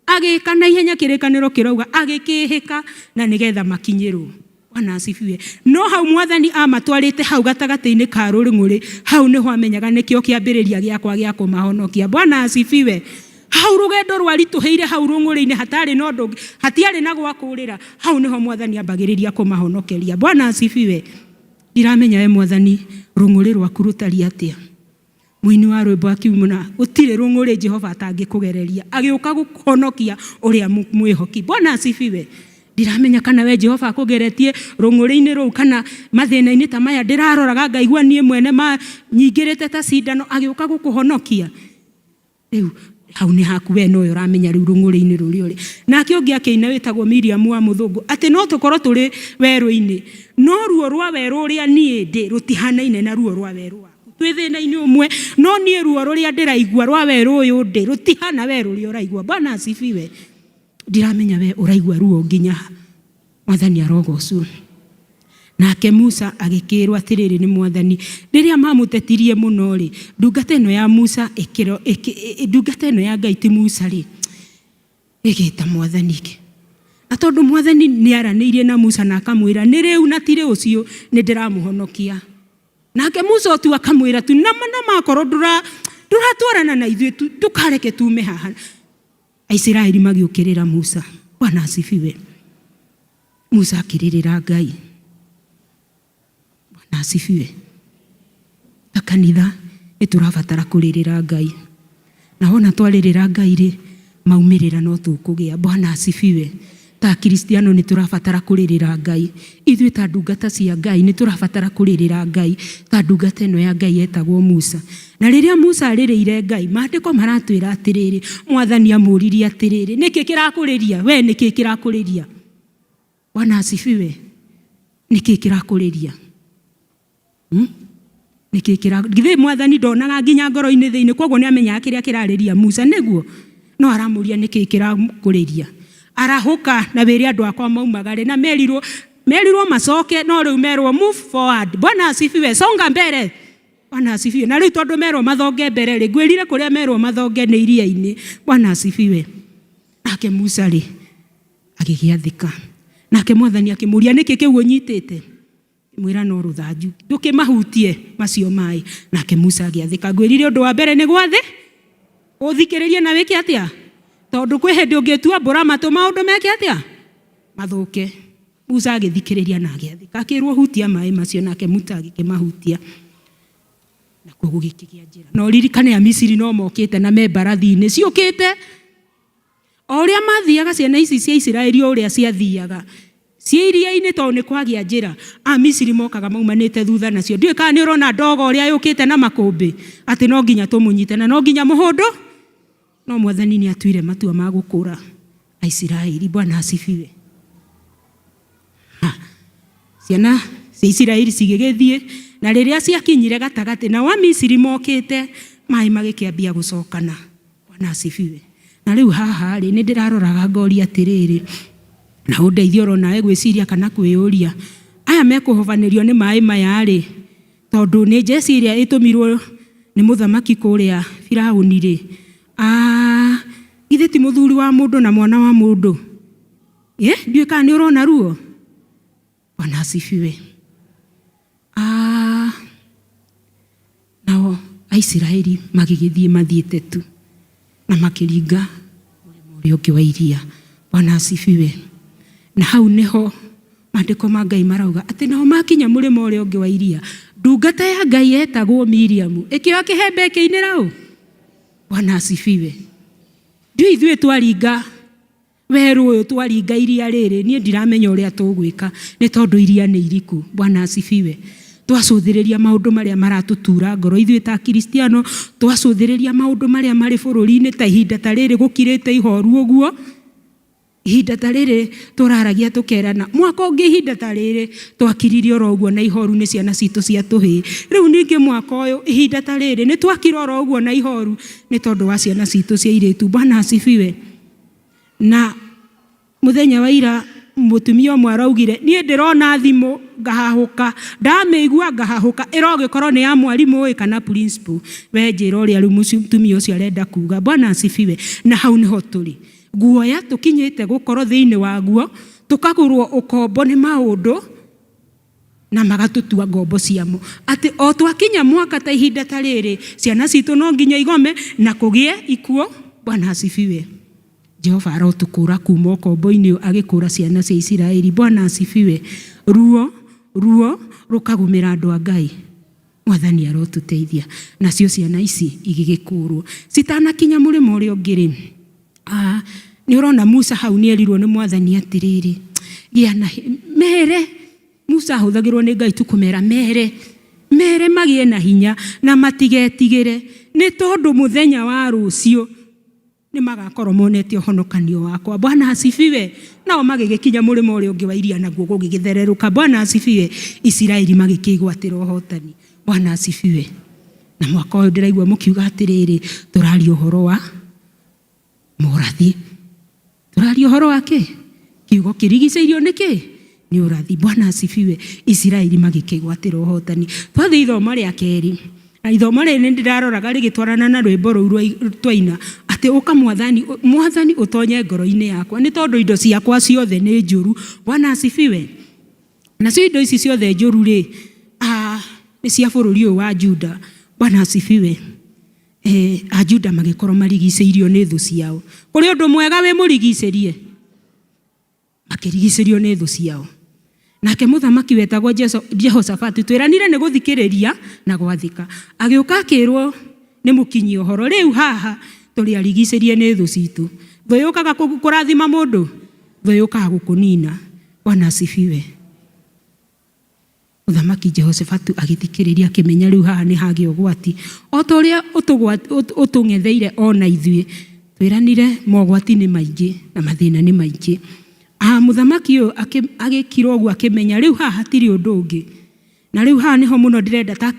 agĩka na ihenya, kĩrĩkanĩro kĩrauga agĩkĩhĩka na nĩgetha makinyĩrwo. Bwana asifiwe. No hau Mwathani amatwarĩte hau gatagatĩ-inĩ ka rũng'ũrĩ, hau nĩho amenyaga nĩkĩo kĩambĩrĩria gĩakwa gĩa kũmahonokia. Bwana asifiwe. Hau rũgendo rwaritũhĩire hau rũng'ũrĩ-inĩ, hatarĩ na ũndũ ũngĩ, hatiarĩ na gwa kũũrĩra, hau nĩho Mwathani ambagĩrĩria kũmahonokeria. Bwana asifiwe. Ndiramenya we Mwathani rũng'ũrĩ rwaku rũtariĩ atĩa. Mũini wa rwĩmbo akiumũra, gũtirĩ rũng'ũrĩ Jehova atangĩkũgereria, agĩũka gũkũhonokia ũrĩa mwĩhoki. Bwana asifiwe. Ndiramenya kana we Jehova akũgeretie rũng'ũrĩ-inĩ rũu kana mathĩna-inĩ ta maya ndĩraroraga ngaigua niĩ mwene ma nyingĩrĩte ta cindano, agĩũka gũkũhonokia. Rĩu hau nĩ haku we nowe ũramenya rĩu rũng'ũrĩ-inĩ rũrĩa ũrĩ. Nake ũngĩ akĩina wĩtagwo Miriam wa mũthũngũ atĩ no tũkorwo tũrĩ werũ-inĩ, no ruo rwa werũ ũrĩa niĩ ndĩ rũtihanaine na ruo rwa werũ waku. Twĩ thĩna-inĩ ũmwe, no niĩ ruo rũrĩa ndĩraigua rwa werũ ũyũ ndĩ rũtihana werũ ũrĩa ũraigua. Bwana asifiwe. Ndiramenya we ũraigua ruo nginya ha. Mwathani arogocwo. Nake Musa agĩkĩĩrwo atĩrĩrĩ nĩ Mwathani, rĩrĩa mamũtetirie mũno rĩ, ndungata ĩno ya Musa ĩkĩro, ĩkĩ, ndungata ĩno ya Ngai ti Musa rĩ, ĩgĩta Mwathani. Na tondũ Mwathani nĩ aranĩirie na Musa na akamwĩra nĩ rĩu na ti rũciũ nĩ ndĩramũhonokia. Nake Musa tu akamwĩra tu nama nama akorwo ndũratwarana na ithuĩ tu ndũkareke tume haha. Aisiraeli magĩũkĩrĩra Musa. Bwana asifiwe. Musa akĩrĩrĩra Ngai. Bwana asifiwe. Ta kanitha nĩ tũrabatara kũrĩrĩra Ngai. Na wona twarĩrĩra Ngai rĩ, maumĩrĩra no tũkũgĩa. Bwana asifiwe. Ta Akristiano nĩ tũrabatara kũrĩrĩra Ngai. Ithuĩ ta ndungata cia Ngai nĩ tũrabatara kũrĩrĩra Ngai ta ndungata ĩno ya Ngai yetagwo Musa. Na rĩrĩa Musa arĩrĩire Ngai, maandĩko maratwĩra atĩrĩrĩ, Mwathani amũririe atĩrĩrĩ, nĩkĩ kĩrakũrĩria? We nĩkĩ kĩrakũrĩria? Bwana asifiwe. Nĩkĩ kĩrakũrĩria? Nĩkĩ kĩra githĩ Mwathani ndonaga nginya ngoro-inĩ thĩinĩ, koguo nĩ amenyaga kĩrĩa kĩrarĩria Musa nĩguo no aramũria nĩkĩ kĩrakũrĩria. Arahũka na wĩre andũ akwa maumagare, na merirwo macoke, no rĩu merwo move forward. Bwana asifiwe, songa mbere. Bwana asifiwe. Na rĩu tondũ merwo mathonge mbere rĩ, ngwĩrire kũrĩa merwo mathonge nĩ iria-inĩ. Bwana asifiwe. Nake Musa rĩ agĩgĩathĩka. Nake Mwathani akĩmũria nĩkĩ kĩu ũnyitĩte? Mwĩra no rũthanju, ndũkĩmahutie macio maĩ. Nake Musa agĩathĩka. Ngwĩrire ũndũ wa mbere nĩ gwathĩ ũthikĩrĩrie na wĩke atĩa, tondũ kwĩ hĩndĩ ũngĩtua mbũra matũ maũndũ meke atĩa, mathũke. Musa agĩthikĩrĩria na agĩathĩka, akĩrwo hutia maĩ macio, nake Musa agĩkĩmahutia, nakuo gũgĩkĩgĩa njĩra. Na ũririkane Amisiri no mokĩte na me mbarathi-inĩ ciũkĩte. O ũrĩa mathiaga ciana ici cia Isiraeli, o ũrĩa ciathiaga ciĩ iria-inĩ, tondũ nĩ kwagĩa njĩra, Amisiri mokaga maumanĩte thutha nacio. Ndiũĩ kana nĩ ũrona ndogo ũrĩa yũkĩte na makũmbĩ, atĩ no nginya tũmũnyite na no nginya mũhũndũ. No Mwathani nĩ atuire matua ma gũkũra Aisiraeli. Bwana asifiwe. Ciana cia Isiraeli cigĩgĩthiĩ, na rĩrĩa ciakinyire gatagatĩ, nao Amisiri mokĩte, maĩ magĩkĩambia gũcokana. Bwana asifiwe. Na rĩu haha rĩ, nĩ ndĩraroraga ngoria atĩrĩrĩ, na ũndeithie oro nawe gwĩciria kana kwĩyũria, aya mekũhobanĩrio nĩ maĩ maya rĩ, tondũ nĩ njeci ĩrĩa ĩtũmirwo nĩ mũthamaki kũrĩa Firaũni rĩ, githĩ ti mũthuri wa mũndũ na mwana wa mũndũ? Ndiũĩ kana nĩ ũrona ruo. Bwana asifiwe. Nao Aisiraeli magĩgĩthiĩ mathiĩte tu na makĩringa mũrĩmo ũrĩa ũngĩ wa iria. Bwana asifiwe. Na hau nĩho maandĩko ma Ngai marauga atĩ nao makinya mũrĩmo ũrĩa ũngĩ wa iria, ndungata ya Ngai yetagwo Miriamu ĩkĩoya kĩhembe ĩkĩinĩra ũ. Bwana asifiwe. Ndiũĩ ithuĩ twaringa werũ ũyũ, twaringa iria rĩrĩ, niĩ ndiramenya ũrĩa tũgwĩka nĩ tondũ iria nĩ iriku. Bwana asifiwe. Twacũthĩrĩria maũndũ marĩa maratũtura ngoro ithuĩ ta Akristiano, twacũthĩrĩria maũndũ marĩa marĩ bũrũri-inĩ ta ihinda ta rĩrĩ gũkirĩte ihoru ũguo, ihinda ta rĩrĩ tũraragia tũkerana mwaka ũngĩ ihinda ta rĩrĩ twakiririe oro ũguo na ihoru nĩ ciana citũ cia tũhĩĩ. Rĩu ningĩ mwaka ũyũ ihinda ta rĩrĩ nĩ twakira oro ũguo na ihoru nĩ tondũ wa ciana citũ cia airĩtu. Bwana asifiwe. Na mũthenya wa ira mũtumia ũmwe araugire niĩ ndĩrona thimũ ngahahũka, ndamĩigua ngahahũka, ĩrogĩkorwo nĩ ya mwarimũ ĩ kana principal. We njĩra ũrĩa rĩu mũtumia ũcio arenda kuga. Bwana asifiwe. Na hau nĩho tũrĩ, guoya tũkinyĩte gũkorwo thĩinĩ waguo, tũkagũrwo ũkombo nĩ maũndũ na magatũtua ngombo ciamo, atĩ o twakinya mwaka ta ihinda ta rĩrĩ ciana citũ no nginya igome na kũgĩe ikuũ. Bwana asifiwe. Jehova arotũkũra kuma ũkombo-inĩ ũyũ agĩkũra ciana cia Isiraeli. Bwana asifiwe. Ruo ruo rũkagũmĩra andũ a Ngai. Mwathani arotũteithia. Nacio ciana ici igĩgĩkũrwo citanakinya mũrĩmo ũrĩa ũngĩ rĩ, nĩ ũrona Musa hau nĩ erirwo nĩ Mwathani atĩrĩrĩ, gĩa na mere. Musa ahũthagĩrwo nĩ Ngai tu kũmera mere, mere magĩe na hinya na matigetigĩre, nĩ tondũ mũthenya wa rũciũ nĩ magakorwo monete ũhonokanio wakwa. Bwana asifiwe. Nao magĩgĩkinya mũrĩmo ũrĩa ũngĩ wa iria naguo gũgĩgĩthererũka. Bwana asifiwe. Isiraeli magĩkĩgwatĩra ũhotani. Bwana asifiwe. Na mwaka ũyũ ndĩraigua mũkiuga atĩrĩrĩ, tũraria ũhoro wa morathi, tũraria ũhoro wa kĩ? Kiugo kĩrigicĩirio nĩ kĩ? Nĩ ũrathi. Bwana asifiwe. Isiraeli magĩkĩgwatĩra ũhotani. Twathiĩ ithomo rĩa kerĩ, na ithomo rĩrĩ nĩ ndĩraroraga rĩgĩtwarana na rwĩmbo rũu twaina, atĩ ũka mwathani, mwathani ũtonye ngoro-inĩ yakwa, nĩ tondũ indo ciakwa ciothe nĩ njũru. Bwana asifiwe. Nacio indo ici ciothe njũru rĩ, nĩ cia bũrũri ũyũ wa Juda. Bwana asifiwe. Eh, Ajuda magĩkorwo marigicĩirio nĩ thũ ciao. Kũrĩ ũndũ mwega wĩ mũrigicĩrie? Makĩrigicĩrio nĩ thũ ciao. Nake mũthamaki wetagwo Jehoshafatu, twĩranire nĩ gũthikĩrĩria na gwathĩka, agĩũka akĩrwo nĩ mũkinyi ũhoro, rĩu haha tũrĩ arigicĩrie nĩ thũ citũ. Thũ yũkaga kũrathima mũndũ, thũ yũkaga gũkũnina. Bwana asifiwe. Mũthamaki Jehoshafatu agĩthikĩrĩria akĩmenya rĩu haha nĩ hagĩa ũgwati. O ta ũrĩa ũtũng'etheire o na ithuĩ, twĩranire mogwati nĩ maingĩ na mathĩna nĩ maingĩ. Ah, mũthamaki ũyũ agĩkira ũguo akĩmenya rĩu haha hatirĩ ũndũ ũngĩ. Na rĩu haha nĩho mũno ndĩrenda ta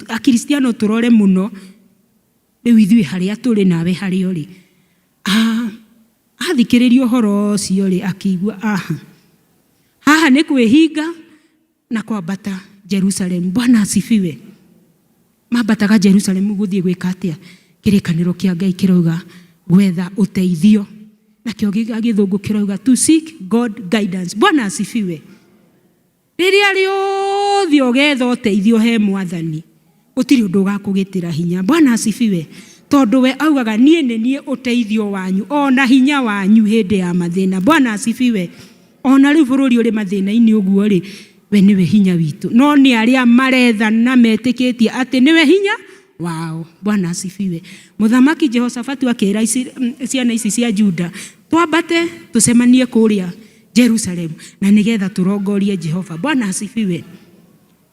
Akristiano tũrore mũno, rĩu ithuĩ harĩa tũrĩ nawe harĩa ũrĩ. Ah, athikĩrĩria ũhoro ũcio rĩ, akĩigua aha, haha nĩ kwĩhinga na kwambata Jerusalemu. Bwana asifiwe. Mambataga Jerusalemu gũthiĩ gwĩka atĩa? Kĩrĩkanĩro kĩa Ngai kĩrauga gwetha ũteithio, nakĩo gĩthũngũ kĩrauga to seek God guidance. Bwana asifiwe. Rĩrĩa rĩothe ũgetha ũteithio he Mwathani, gũtirĩ ũndũ ũgakũgĩtĩra hinya. Bwana asifiwe. Tondũ we augaga niĩ nĩ niĩ ũteithio wanyu o na hinya wanyu hĩndĩ ya mathĩna. Bwana asifiwe. O na rĩu bũrũri ũrĩ mathĩna-inĩ ũguo-rĩ, we nĩwe hinya witũ. No nĩ arĩa maretha na metĩkĩtie atĩ nĩwe hinya wao. Bwana asifiwe. Mũthamaki Jehoshafatu akĩra ciana ici cia Juda, twambate tũcemanie kũrĩa Jerusalemu na nĩgetha tũrongorie Jehova. Bwana asifiwe.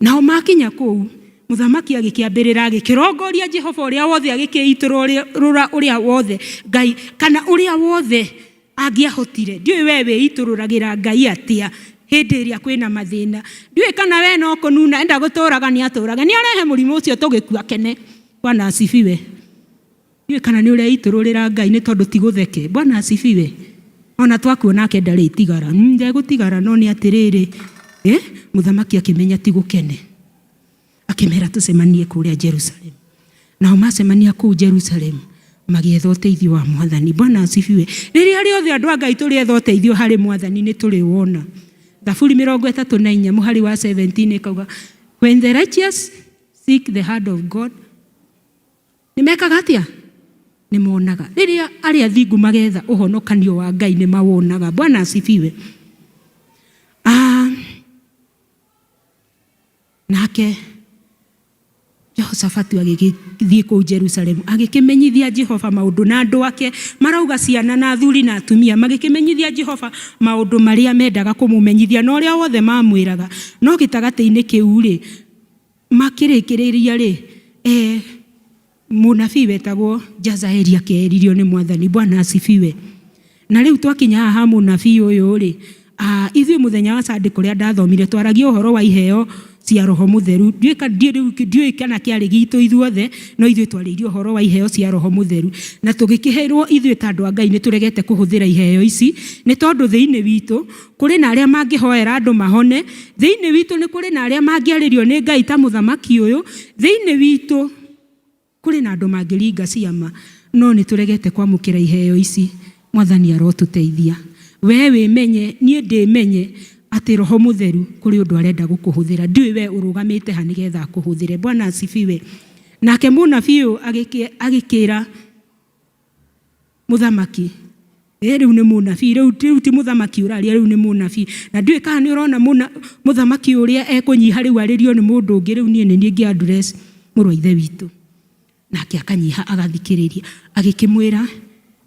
Nao makinya kũu, mũthamaki agĩkĩambĩrĩra agĩkĩrongoria Jehova ũrĩa wothe, agĩkĩitũrũra ũrĩa wothe Ngai kana ũrĩa wothe angĩahotire. Ndiũĩ we wĩitũrũragĩra Ngai atĩa hĩndĩ ĩrĩa kwĩna mathĩna. Ndiũĩ kana we no kũnuna enda gũtũraga nĩ atũrage, nĩ arehe mũrimũ ũcio tũgĩkua kene. Bwana asifiwe. Ndiũĩ kana nĩ ũreitũrũrĩra Ngai nĩ tondũ ti gũtheke. Bwana asifiwe. Ona twakua nake ndarĩtigara. Ndegũtigara no nĩ atĩrĩrĩ, eh, mũthamaki akĩmenya ti gũkene. Akĩmera tũcemanie kũrĩa Jerusalem. Nao macemania kũu Jerusalem magĩetha ũteithio wa Mwathani. Bwana asifiwe. Rĩrĩa rĩothe andũ a Ngai tũrĩetha ũteithio harĩ Mwathani nĩ tũrĩwona. Thaburi 34 mũhari wa 17 ĩkauga, when the righteous seek the hand of God, nĩ mekaga atĩa? Nĩ monaga. Rĩrĩa arĩa athingu magetha ũhonokanio wa Ngai nĩ mawonaga. Bwana asifiwe. Ah, nake Jehoshafatu agĩgĩthiĩ kũu Jerusalemu agĩkĩmenyithia Jehova maũndũ na andũ ake marauga ciana na athuri na atumia magĩkĩmenyithia Jehova maũndũ marĩa mendaga kũmũmenyithia na ũrĩa wothe mamwĩraga. No gĩtagatĩ-inĩ kĩu rĩ, makĩrĩkĩrĩria rĩ, mũnabii wetagwo Jazaeli akĩeririo nĩ Mwathani. Bwana asifiwe. Na rĩu twakinya haha mũnabii ũyũ rĩ, ithuĩ mũthenya wa Sunday kũrĩa ndathomire twaragia ũhoro wa iheo cia Roho Mũtheru. Ndiũĩ kana kĩarĩ gitũ ithuothe, no ithuĩ twarĩirie ũhoro wa iheo cia Roho Mũtheru. Na tũgĩkĩherwo ithuĩ ta andũ a Ngai nĩ tũregete kũhũthĩra iheo ici, nĩ tondũ thĩinĩ witũ kũrĩ na arĩa mangĩhoera andũ mahone, thĩinĩ witũ nĩ kũrĩ na arĩa mangĩarĩrio nĩ Ngai ta mũthamaki ũyũ, thĩinĩ witũ kũrĩ na andũ mangĩringa ciama, no nĩ tũregete kwamũkĩra iheo ici. Mwathani arotũteithia. We wĩmenye, niĩ ndĩmenye atĩ Roho Mũtheru kũrĩ ũndũ arenda gũkũhũthĩra. Ndiũĩ we ũrũgamĩte ha nĩgetha akũhũthĩre. Bwana asifiwe. Nake mũnabii ũyũ agĩkĩra mũthamaki, rĩu nĩ mũnabii, rĩu ti mũthamaki ũraria, rĩu nĩ mũnabii. Na ndiũĩ kana nĩ ũrona mũthamaki ũrĩa ekũnyiha rĩu arĩrio nĩ mũndũ ũngĩ, rĩu niĩ nĩ niĩ ngĩ address mũrũ wa ithe witũ. Nake akanyiha agathikĩrĩria, agĩkĩmwĩra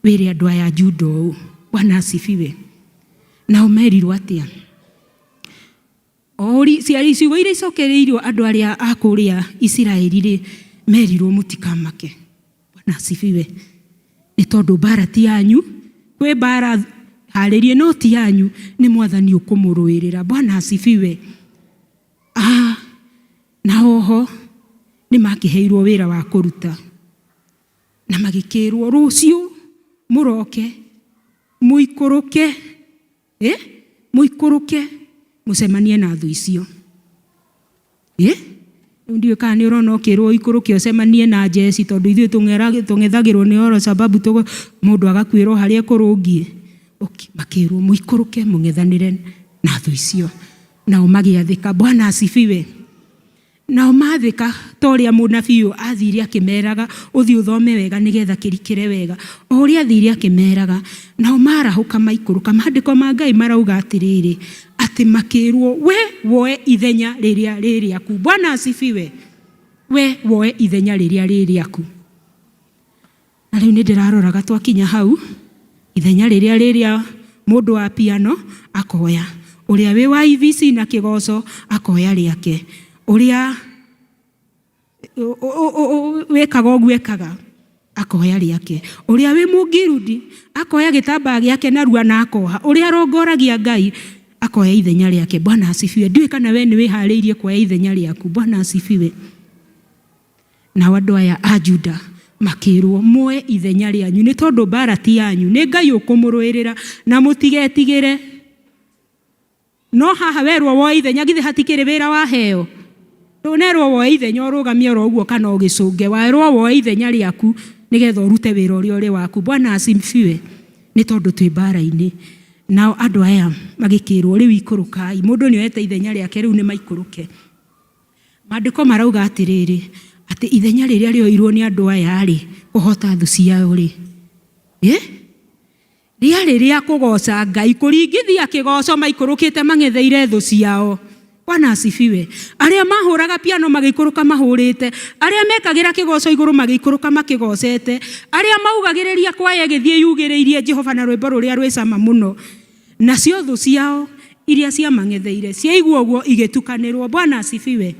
wĩre andũ aya a Juda ũũ. Bwana asifiwe. Nao merirwo atĩa? Ciugo iria icokereirio andũ arĩa a kũrĩa Isiraeli rĩ, merirwo mũtikamake. Bwana asifiwe. Nĩ tondũ mbara ti yanyu, kwĩ mbara harĩrie no ti yanyu, nĩ Mwathani ũkũmũrũĩrĩra. Bwana asifiwe. Na oho nĩ makĩheirwo wĩra wa kũruta, na magĩkĩrwo rũciũ mũroke mũikũrũke, mũikũrũke Mũcemanie na thũ icio. Ĩ rĩu ndiũĩ kana nĩ ũrona ũkĩrwo ũikũrũke ũcemanie na njeci tondũ ithuĩ tũng'ethagĩrwo nĩ oro sababu mũndũ agakuĩrwo harĩa ekũrũngiĩ. Makĩrwo mũikũrũke mũng'ethanĩre na thũ icio. Nao magĩathĩka. Bwana asifiwe. Nao maathĩka ta ũrĩa mũnabii ũyũ aathire akĩmeraga, ũthiĩ ũthome wega nĩgetha kĩrikĩre wega. O ũrĩa aathire akĩmeraga, nao maarahũka maikũrũka. Maandĩko ma Ngai marauga atĩrĩrĩ, atĩ makĩrwo, we woe ithenya rĩrĩa rĩ rĩaku. Bwana asifiwe. We woe ithenya rĩrĩa rĩ rĩaku. Na rĩu nĩ ndĩraroraga twakinya hau, ithenya rĩrĩa rĩrĩa mũndũ wa piano akoya, ũrĩa wĩ wa EVC na kĩgoco akoya rĩake, ũrĩa wĩkaga ũguo ekaga akoya rĩake, ũrĩa wĩ mũngirudi akoya gĩtambaya gĩake narua na akoha, ũrĩa arongoragia Ngai akoya ithenya rĩake. Bwana asifiwe. Ndiũĩ kana we nĩ wĩharĩirie kuoya ithenya rĩaku. Bwana asifiwe. Nao andũ aya a Juda makĩĩrwo, Muoe ithenya rĩanyu, nĩ tondũ mbaara ti yanyu, nĩ Ngai ũkũmũrũĩrĩra, na mũtigetigĩre. No haha werwo woe ithenya, githĩ hatikĩrĩ wĩra waheo? Ndũnerwo woe ithenya ũrũgamie oro ũguo kana ũgĩcũnge, werwo woe ithenya rĩaku nĩgetha ũrute wĩra ũrĩa ũrĩ waku. Bwana asifiwe. Nĩ tondũ twĩ mbaara-inĩ. Nao andũ aya magĩkĩrwo, rĩu ikũrũkai. Mũndũ nĩ oete ithenya rĩake, rĩu nĩ maikũrũke. Maandĩko marauga atĩrĩrĩ, atĩ ithenya rĩrĩa rĩoirwo nĩ andũ aya-rĩ, kũhota thũ ciao-rĩ, ĩ rĩarĩ rĩa kũgoca Ngai, kũringithia kĩgoco maikũrũkĩte mang'etheire thũ ciao. Bwana asifiwe. Arĩa mahũraga piano magĩikũrũka mahũrĩte, arĩa mekagĩra kĩgoco igũrũ magĩikũrũka makĩgocete, arĩa maugagĩrĩria kwaya ĩgĩthiĩ yugĩrĩirie Jehova na rwĩmbo rũrĩa rwĩ cama mũno. Nacio thũ ciao iria ciamang'etheire ciaigua ũguo igĩtukanĩrwo. Bwana asifiwe.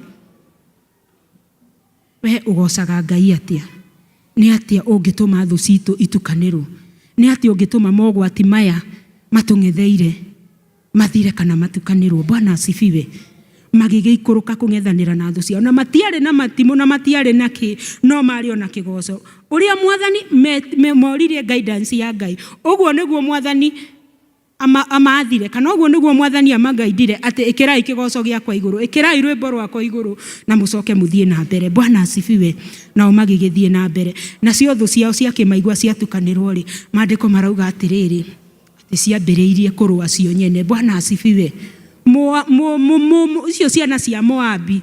We ũgocaga Ngai atĩa? Nĩ atĩa ũngĩtũma thũ citũ itukanĩrwo? Nĩ atĩa ũngĩtũma mogwati maya matũng'etheire mathire kana matukanĩrwo? Bwana asifiwe. Magĩgĩikũrũka kũng'ethanĩra na thũ ciao, na matiarĩ na matimũ na matiarĩ na kĩ, no marĩ o na kĩgoco. Ũrĩa Mwathani moririe guidance ya Ngai, ũguo nĩguo Mwathani amathire, kana ũguo nĩguo Mwathani amagaidire atĩ ĩkĩrai kĩgoco gĩakwa igũrũ, ĩkĩrai rwĩmbo rwakwa igũrũ na mũcoke mũthiĩ na mbere. Bwana asifiwe. Nao magĩgĩthiĩ na mbere. Nacio thũ ciao ciakĩmaigua ciatukanĩrwo-rĩ, maandĩko marauga atĩrĩrĩ, atĩ ciambĩrĩirie kũrũa cio nyene. Bwana asifiwe. Icio ciana cia Moabi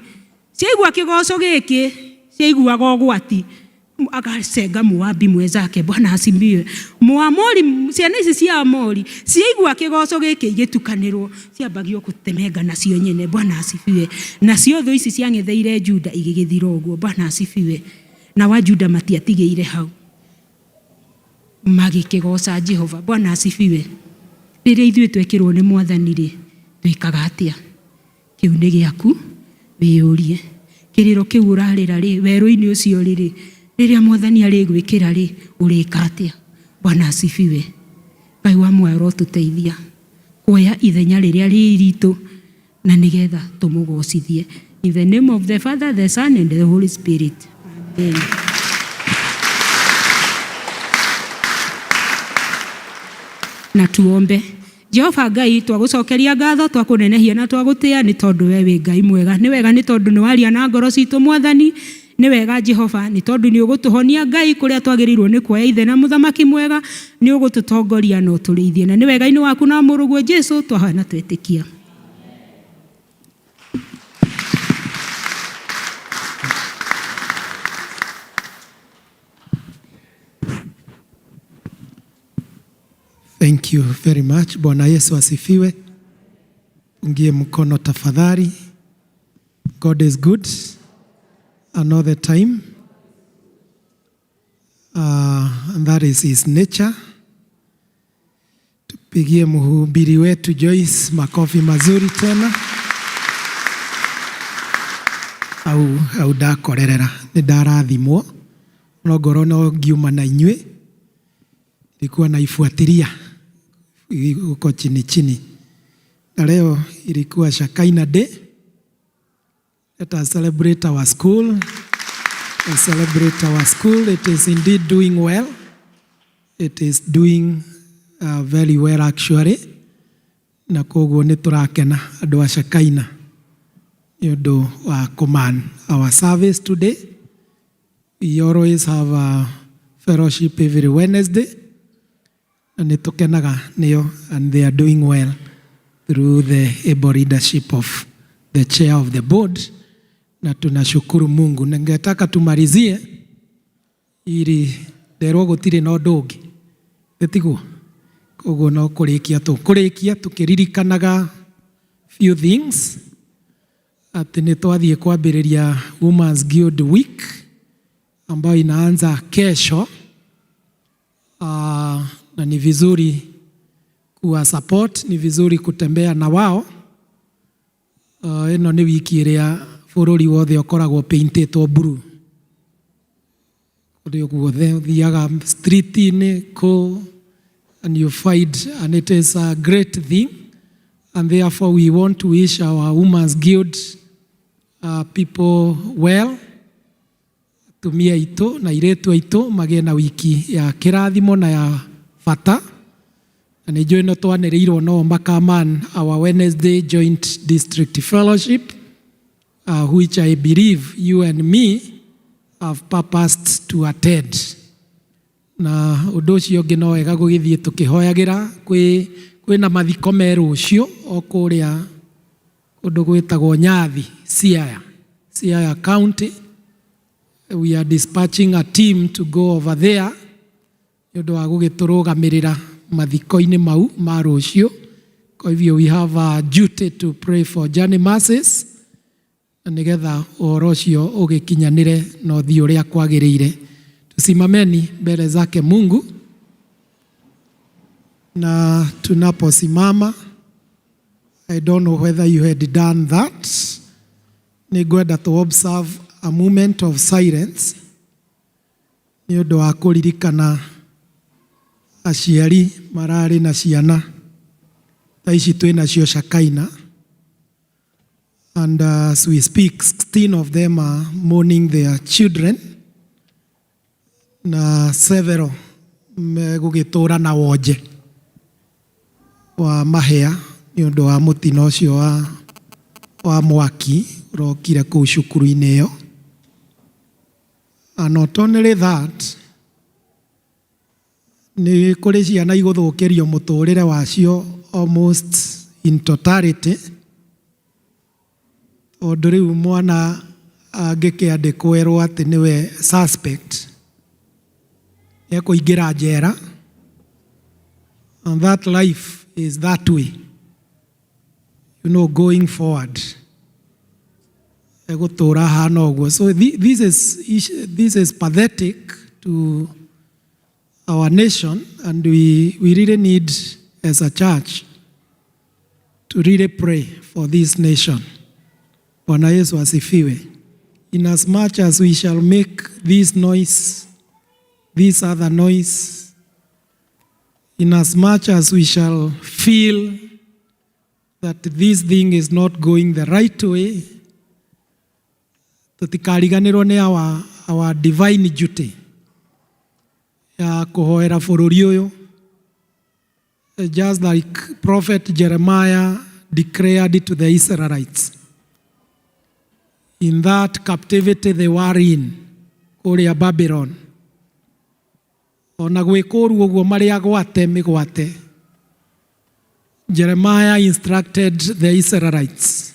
ciaigua kĩgoco gĩkĩ, ciaiguaga ũgwati agacenga Moabi mwenzake. Bwana asifiwe. Moamori, ciana ici cia Amori ciaigua kĩgoco gĩkĩ igĩtukanĩrwo, ciambagio gũtemenga nacio nyene. Bwana asifiwe. Nacio thũ ici ciang'etheire Juda igĩgĩthira ũguo. Bwana asifiwe. Nao a Juda matiatigĩire hau, magĩkĩgoca Jehova. Bwana asifiwe. Rĩrĩa ithuĩ twekĩrwo nĩ Mwathani rĩ, twĩkaga atĩa? Kĩu nĩ gĩaku wĩyũrie. Kĩrĩro kĩu ũrarĩra rĩ, werũ-inĩ ũcio ũrĩ rĩ, rĩrĩa Mwathani arĩgwĩkĩra rĩ, ũrĩka atĩa? Bwana asifiwe. Ngai wa muoyo arotũteithia kuoya ithenya rĩrĩa rĩ ritũ na nĩgetha tũmũgocithie. In the name of the Father, the Son and the Holy Spirit. Amen. Na tuombe. Jehova Ngai, twagũcokeria ngatho, twakũnenehia na twagũtĩa nĩ tondũ we wĩ Ngai mwega. Nĩ wega nĩ tondũ nĩ waria na ngoro citũ Mwathani. Nĩ wega Jehova nĩ tondũ nĩ ũgũtũhonia Ngai kũrĩa twagĩrĩirwo nĩ kuoya ithe na mũthamaki mwega. Nĩ ũgũtũtongoria na ũtũrĩithie. Na nĩ wega-inĩ waku na mũrũguo Jesu twahoya na twetĩkia. Thank you very much. Bwana Yesu asifiwe. Pungie mkono tafadhali. God is good another time. And that is his nature. Tupigie mhubiri wetu Joyce makofi mazuri tena. Au au ndakorerera nĩ ndarathimwo no ngoro no ngiuma na inyuĩ nilikuwa naifuatilia huko chini chini, na leo ilikuwa Shekinah Day. Let us celebrate our school. Let's celebrate our school. It is indeed doing well. It is doing very well actually. Na koguo nĩ tũrakena andũ a Shakaina nĩ ũndũ wa command our service today. We always have a fellowship every Wednesday na nĩ tũkenaga nĩo, and they are doing well through the able leadership of the chair of the board, na tunashukuru Mungu. Ningetaka tumalizie ili nderwo gũtirĩ na ũndũ ũngĩ, tĩtiguo? Koguo no kũrĩkia tũkũrĩkia tũkĩririkanaga few things, atĩ nĩ twathiĩ kwambĩrĩria Women's Guild Week ambayo inaanza kesho. Na ni vizuri kuwa support, ni vizuri kutembea na wao. Ĩno nĩ wiki ĩrĩa bũrũri wothe ũkoragwo paintetwo blue, kũrĩa guothe ũthiaga street-inĩ kũ, and you find, and it is a great thing, and therefore we want to wish our Women's Guild people well, atumia aitũ na airĩtu aitũ magĩe na wiki ya kĩrathimo na ya bata. Na nĩ njũĩ no twanĩrĩirwo no makaman our Wednesday joint district fellowship, which I believe you and me have purposed to attend. Na ũndũ ũcio ũngĩ, no wega gũgĩthiĩ tũkĩhoyagĩra kwĩ kwĩna mathiko me rũciũ o kũrĩa kũndũ gwĩtagwo Nyathi, Siaya, Siaya County. We are dispatching a team to go over there nĩ ũndũ wa gũgĩtũrũgamĩrĩra mathiko-inĩ mau ma rũciũ. Kwa hivyo we have a duty to pray for journey mercies na nĩgetha ũhoro ũcio ũgĩkinyanĩre na ũthiĩ ũrĩa kwagĩrĩire. Tusimameni mbele zake Mungu, na tunaposimama, I don't know whether you had done that, nĩ ngwenda to observe a moment of silence nĩ ũndũ wa kũririkana aciari mararĩ na ciana ta ici twĩ nacio Shakaina, and as we speak, 16 of them are mourning their children, na several megũgĩtũra na wonje wa mahĩa nĩ ũndũ wa mũtino ũcio wa mwaki ũrokire kũu cukuru-inĩ ĩyo. And not only that, nĩ kũrĩ ciana igũthũkĩrio mũtũrĩre wacio almost in totality, tondũ rĩu mwana angĩkĩandĩkwo erwo atĩ nĩwe suspect, ekũingĩra njera, and that life is that way going forward, egũtũra hana ũguo. So this is pathetic to our nation, and we really need as a church to really pray for this nation. Bwana Yesu asifiwe. In as much as we shall make this noise, this other noise, in as much as we shall feel that this thing is not going the right way, tutikariganĩrwo nĩ our divine duty ya kũhoera bũrũri ũyũ, just like Prophet Jeremiah declared to the Israelites in that captivity they were in kũrĩa Babylon. Ona gwĩ kũũru ũguo, marĩ agwate mĩgwate, Jeremiah instructed the Israelites,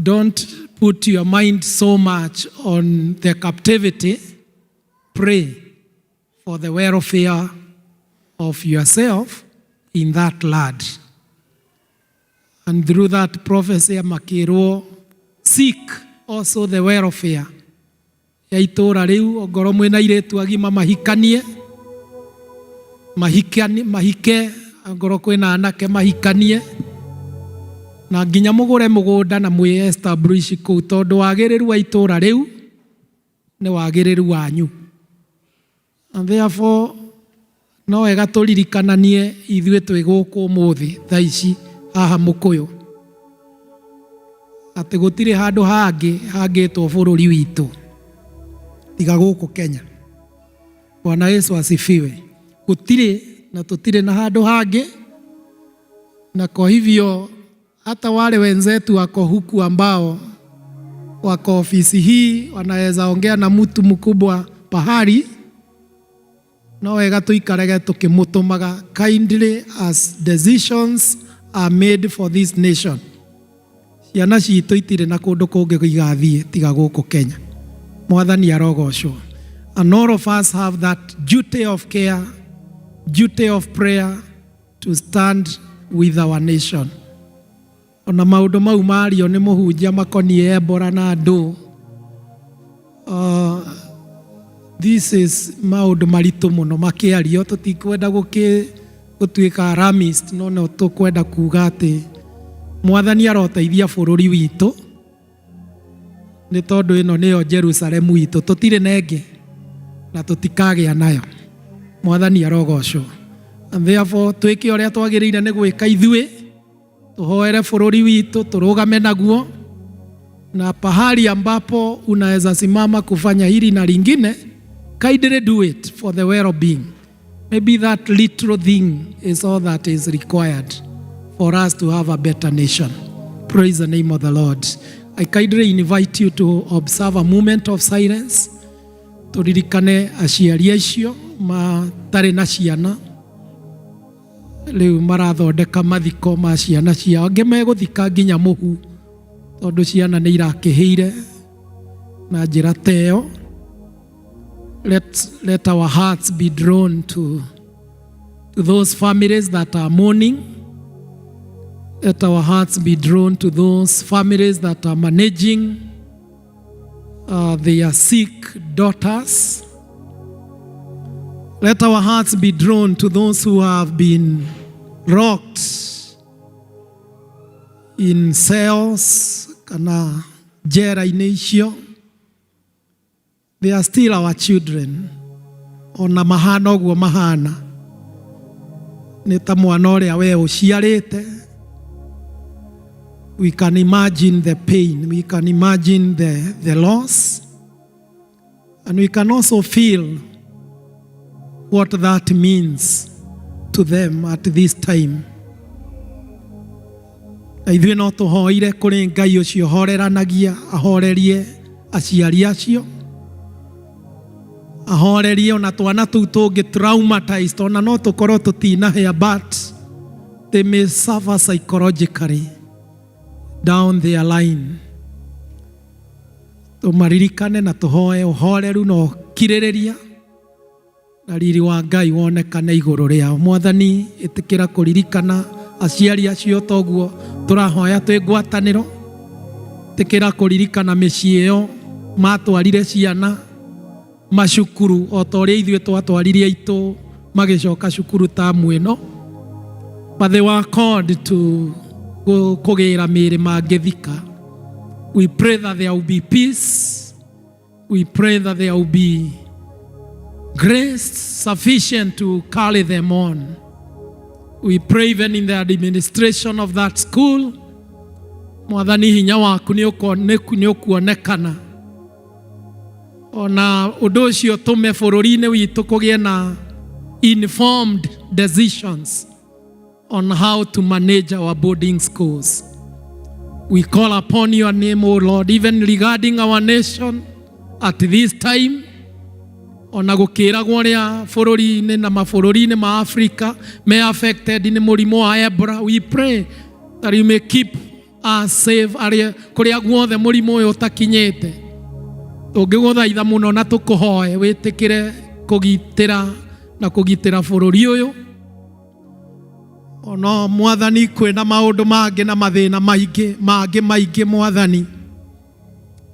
"Don't put your mind so much on the captivity. Pray for the welfare of yourself in that land." And through that prophecy makĩrwo, seek also the welfare ya itũũra rĩu, ongorwo mwĩna airĩtu agima mahikanie, mahikanie, mahike, ongorwo kwĩna anake mahikanie, na nginya mũgũre mũgũnda na mwĩ establish kũu, tondũ wagĩrĩru wa itũũra rĩu nĩ wagĩrĩru wanyu. And therefore no wega tũririkananie ithuĩ twĩ gũkũ ũmũthĩ thaa ici haha Mũkũyũ atĩ gũtirĩ handũ hangĩ hangĩtwo bũrũri witũ tiga gũkũ Kenya. Bwana Yesu asifiwe. Gũtirĩ na tũtirĩ na handũ hangĩ. Na kwa hivyo hata wale wenzetu wako huku ambao wako ofisi hii wanaweza ongea na mtu mkubwa pahali, no wega tuikarage tukimutumaga kindly as decisions are made for this nation. Ciana citũ itirĩ na kũndũ kũngĩ igathiĩ tiga gũkũ Kenya. Mwathani arogocwo. And all of us have that duty of care, duty of prayer to stand with our nation. Ona maũndũ mau mario nĩ mũhunjia makoniĩ Ebola na ndũ, this is maũndũ maritũ mũno makĩario. Tũtikwenda gũtuĩka alarmist, no tũkwenda kuga atĩ Mwathani aroteithia bũrũri witũ, nĩ tondũ ĩno nĩyo Jerusalemu itũ. Tũtirĩ na ĩngĩ na tũtikagĩa nayo. Mwathani arogocwo. And therefore twĩke ũrĩa twagĩrĩire nĩ gwĩka ithuĩ, tũhoere bũrũri witũ, tũrũgame naguo, na pahali ambapo unaweza simama kufanya hili na lingine, kindly do it for the well-being. Maybe that little thing is all that is required for us to have a better nation. Praise the name of the Lord. I kindly invite you to observe a moment of silence. Turirikane aciari acio matarĩ na ciana, rĩu marathondeka mathiko ma ciana ciao. Angĩ megũthika nginya mũhu, tondũ ciana nĩ irakĩhĩire na njĩra ta ĩyo. Let our hearts be drawn to those families that are mourning. Let our hearts be drawn to those families that are managing their sick daughters. Let our hearts be drawn to those who have been locked in cells kana njera-inĩ icio. They are still our children. Ona mahana ũguo mahana, nĩ ta mwana ũrĩa we ũciarĩte. We can imagine the pain, we can imagine the loss, and we can also feel what that means to them at this time. Na ithuĩ no tũhoire kũrĩ Ngai ũcio horeranagia, ahorerie aciari acio, ahorerie ona twana tũu tũngĩ traumatized. Ona no tũkorwo tũtinahĩa, but they may suffer psychologically down their line. Tũmaririkane na tũhoe ũhoreru na ũkirĩrĩria, na riri wa Ngai wonekane igũrũ rĩao. Mwathani, ĩtĩkĩra kũririkana aciari acio toguo tũrahoya twĩ ngwatanĩro. Ĩtĩkĩra kũririkana mĩciĩ ĩyo matwarire ciana macukuru o ta ũrĩa ithuĩ twatwarire aitũ magĩcoka cukuru tamu ĩno, but they were called to kũgĩra mĩĩrĩ mangĩthika. We pray that there will be peace. We pray that there will be grace sufficient to carry them on. We pray even in the administration of that school, Mwathani, hinya waku nĩ ũkuonekana. Ona ũndũ ũcio tũme bũrũri-inĩ witũ kũgĩe na informed decisions on how to manage our boarding schools. We call upon your name, O Lord, even regarding our nation at this time. Ona gũkĩragwo ũrĩa bũrũri-inĩ na mabũrũri-inĩ ma Africa me affected nĩ mũrimũ wa Ebola, we pray that you may keep us safe arĩa kũrĩa guothe mũrimũ ũyũ ũtakinyĩte. Tũngĩgũthaitha mũno na tũkũhoe wĩtĩkĩre kũgitĩra na kũgitĩra bũrũri ũyũ. Ono Mwathani, kwĩna maũndũ mangĩ na mathĩna maingĩ mangĩ maingĩ. Mwathani,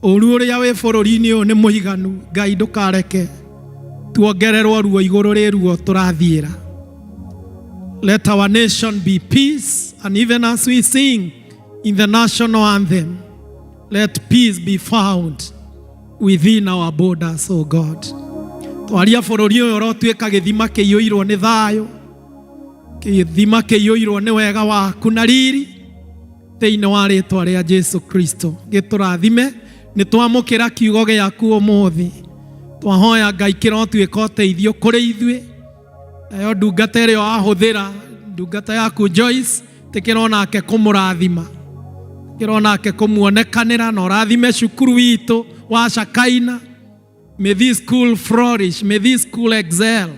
ũru ũrĩa wĩ bũrũri-inĩ ũyũ nĩ mũiganu. Ngai, ndũkareke tuongererwo ruo igũrũ rĩ ruo tũrathiĩra. Let our nation be peace, and even as we sing in the national anthem, let peace be found within our borders, O God. Twaria bũrũri ũyũ ũrotuĩka gĩthima kĩiyũirwo nĩ thayũ, gĩthima kĩiyũirwo nĩ wega waku na riri, thĩinĩ wa rĩtwa rĩa Jesu Kristo. Gĩtũrathime. Nĩ twamũkĩra kiugo gĩaku ũmũthĩ. Twahoya Ngai kĩrotuĩka ũteithio kũrĩ ithuĩ. Nayo ndungata ĩrĩa wahũthĩra, ndungata yaku Joyce, Ĩtĩkĩra onake kũmũrathima, ĩtĩkĩra onake kũmuonekanĩra, na ũrathime cukuru witũ wa Shakaina. May this school flourish, may this school excel,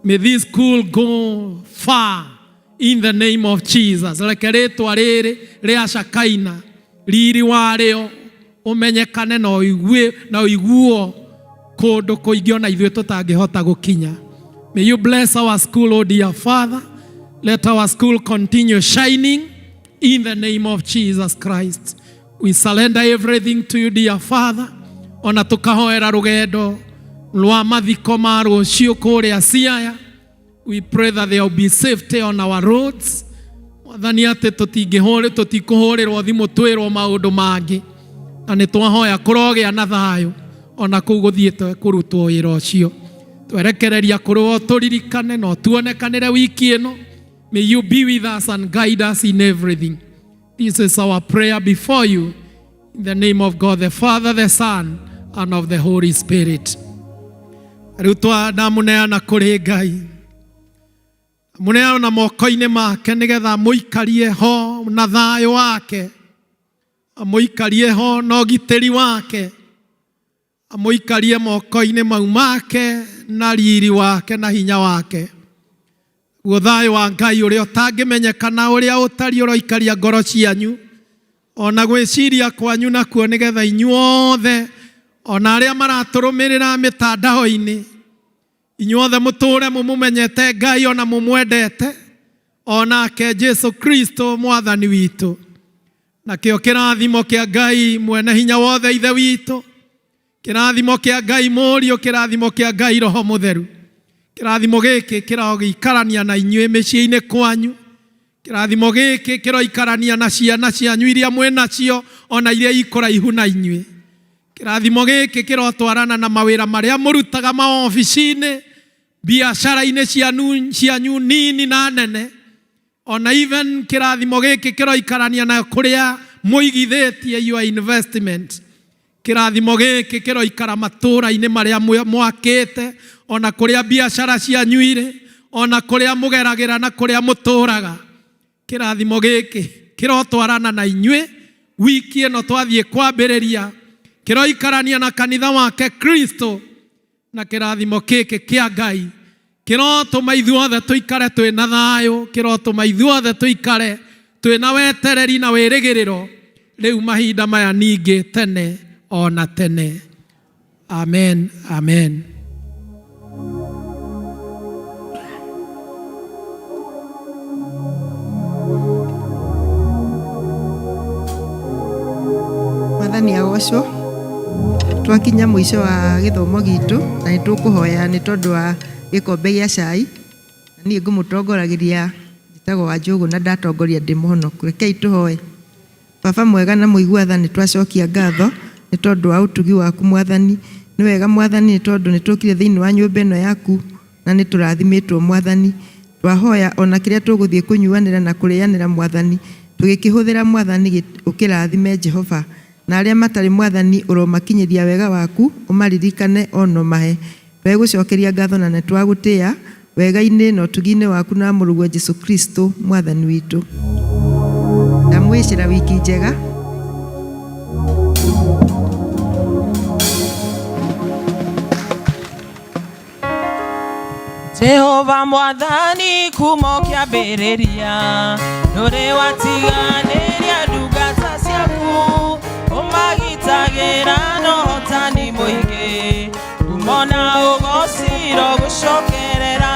may this school go far in the name of Jesus. Reke rĩtwa rĩrĩ rĩa Shakaina riri warĩo ũmenyekane na ũigue na ũiguo kũndũ kũingĩ ona ithuĩ tũtangĩhota gũkinya. May you bless our school, oh dear Father. Let our school continue shining in the name of Jesus Christ. We surrender everything to you, dear Father. Ona tukahoera rugendo rwa mathiko ma rũciũ kũrĩa Siaya. We pray that there will be safety on our roads. Mwathani atĩ tũtingĩhũrĩ tũtikũhũrĩrwo thimũ twĩrwo maũndũ mangĩ, na nĩ twahoya kũrogĩa na thayũ ona kũu gũthiĩte kũrutwo wĩra ũcio. Twerekereria kũrĩ tũririkane na ũtuonekanĩre wiki ĩno. May you be with us and guide us in everything. This is our prayer before you in the name of God the Father, the Son, and of the Holy Spirit. Rĩu ndamũneana kũrĩ Ngai, mũneana moko-inĩ make nĩgetha mũikarie ho na thayũ wake, amũikarie ho na ũgitĩri wake, amũikarie moko-inĩ mau make na riri wake na hinya wake. Guo thayũ wa Ngai ũrĩa ũtangĩmenyekana ũrĩa ũtariĩ ũroikaria ngoro cianyu ona gwĩciria kwanyu nakuo, nĩgetha inyuothe ona arĩa maratũrũmĩrĩra mĩtandao-inĩ, inyuothe mũtũre mũmũmenyete Ngai ona mũmwendete onake Jesu Kristo mwathani witũ. Nakĩo kĩrathimo kĩa Ngai mwene hinya wothe ithe witũ, kĩrathimo kĩa Ngai Mũriũ, kĩrathimo kĩa Ngai Roho Mũtheru, kĩrathimo gĩkĩ kĩrogĩikarania na inyuĩ mĩciĩ-inĩ kwanyu, kĩrathimo gĩkĩ kĩroikarania na ciana cianyu iria mwĩ nacio ona iria ikũraihu na inyuĩ, kĩrathimo gĩkĩ kĩrotwarana na mawĩra marĩa mũrutaga maobici-inĩ, biacara-inĩ cianyu nini na nene, ona even kĩrathimo gĩkĩ kĩroikarania na kũrĩa mũigithĩtie your investment. Kĩrathimo gĩkĩ kĩroikara matũũra-inĩ marĩa mwakĩte, ona kũrĩa biacara cianyu irĩ, ona kũrĩa mũgeragĩra na kũrĩa mũtũũraga. Kĩrathimo gĩkĩ kĩrotwarana na inyuĩ wiki ĩno twathiĩ kwambĩrĩria, kĩroikarania na kanitha wake Kristo, na kĩrathimo gĩkĩ kĩa Ngai kĩrotũma ithuothe tũikare twĩna thayũ, kĩrotũma ithuothe tũikare twĩna wetereri na wĩrĩgĩrĩro rĩu mahinda maya ningĩ tene ona tene. Amen, amen. Mwathani agocwo. Twakinya mũico wa gĩthomo gitũ na nĩ tũkũhoya nĩ tondũ wa gĩkombe gĩa cai, na niĩ ngũmũtongoragĩria njĩtagwo Wanjũgũ na ndatongoria ndĩ mũhonoku. Rekei tũhoe. Baba mwega na mũigua tha, nĩ twacokia ngatho nĩ tondũ wa ũtugi waku Mwathani. Nĩ wega Mwathani, nĩ tondũ nĩ tũkire thĩinĩ wa nyũmba ĩno yaku na nĩ tũrathimĩtwo Mwathani. Twahoya ona kĩrĩa tũgũthiĩ kũnyuanĩra na kũrĩanĩra Mwathani, tũgĩkĩhũthĩra Mwathani, ũkĩrathime Jehova. Na arĩa matarĩ Mwathani, ũromakinyĩria wega waku, ũmaririkane ona ũmahe. Twegũcokeria ngatho na nĩ twagũtĩa wega-inĩ na ũtugi-inĩ waku na mũrũguo Jesu Kristo Mwathani witũ. Ndamwĩcĩra wiki njega. Jehova Mwathani, kuma ũkĩambĩrĩria ndũrĩ watiganĩria ndungata ciaku, ũmagitagĩra na ũhotani mũingĩ, ngumo na ũgociro gũcokerera.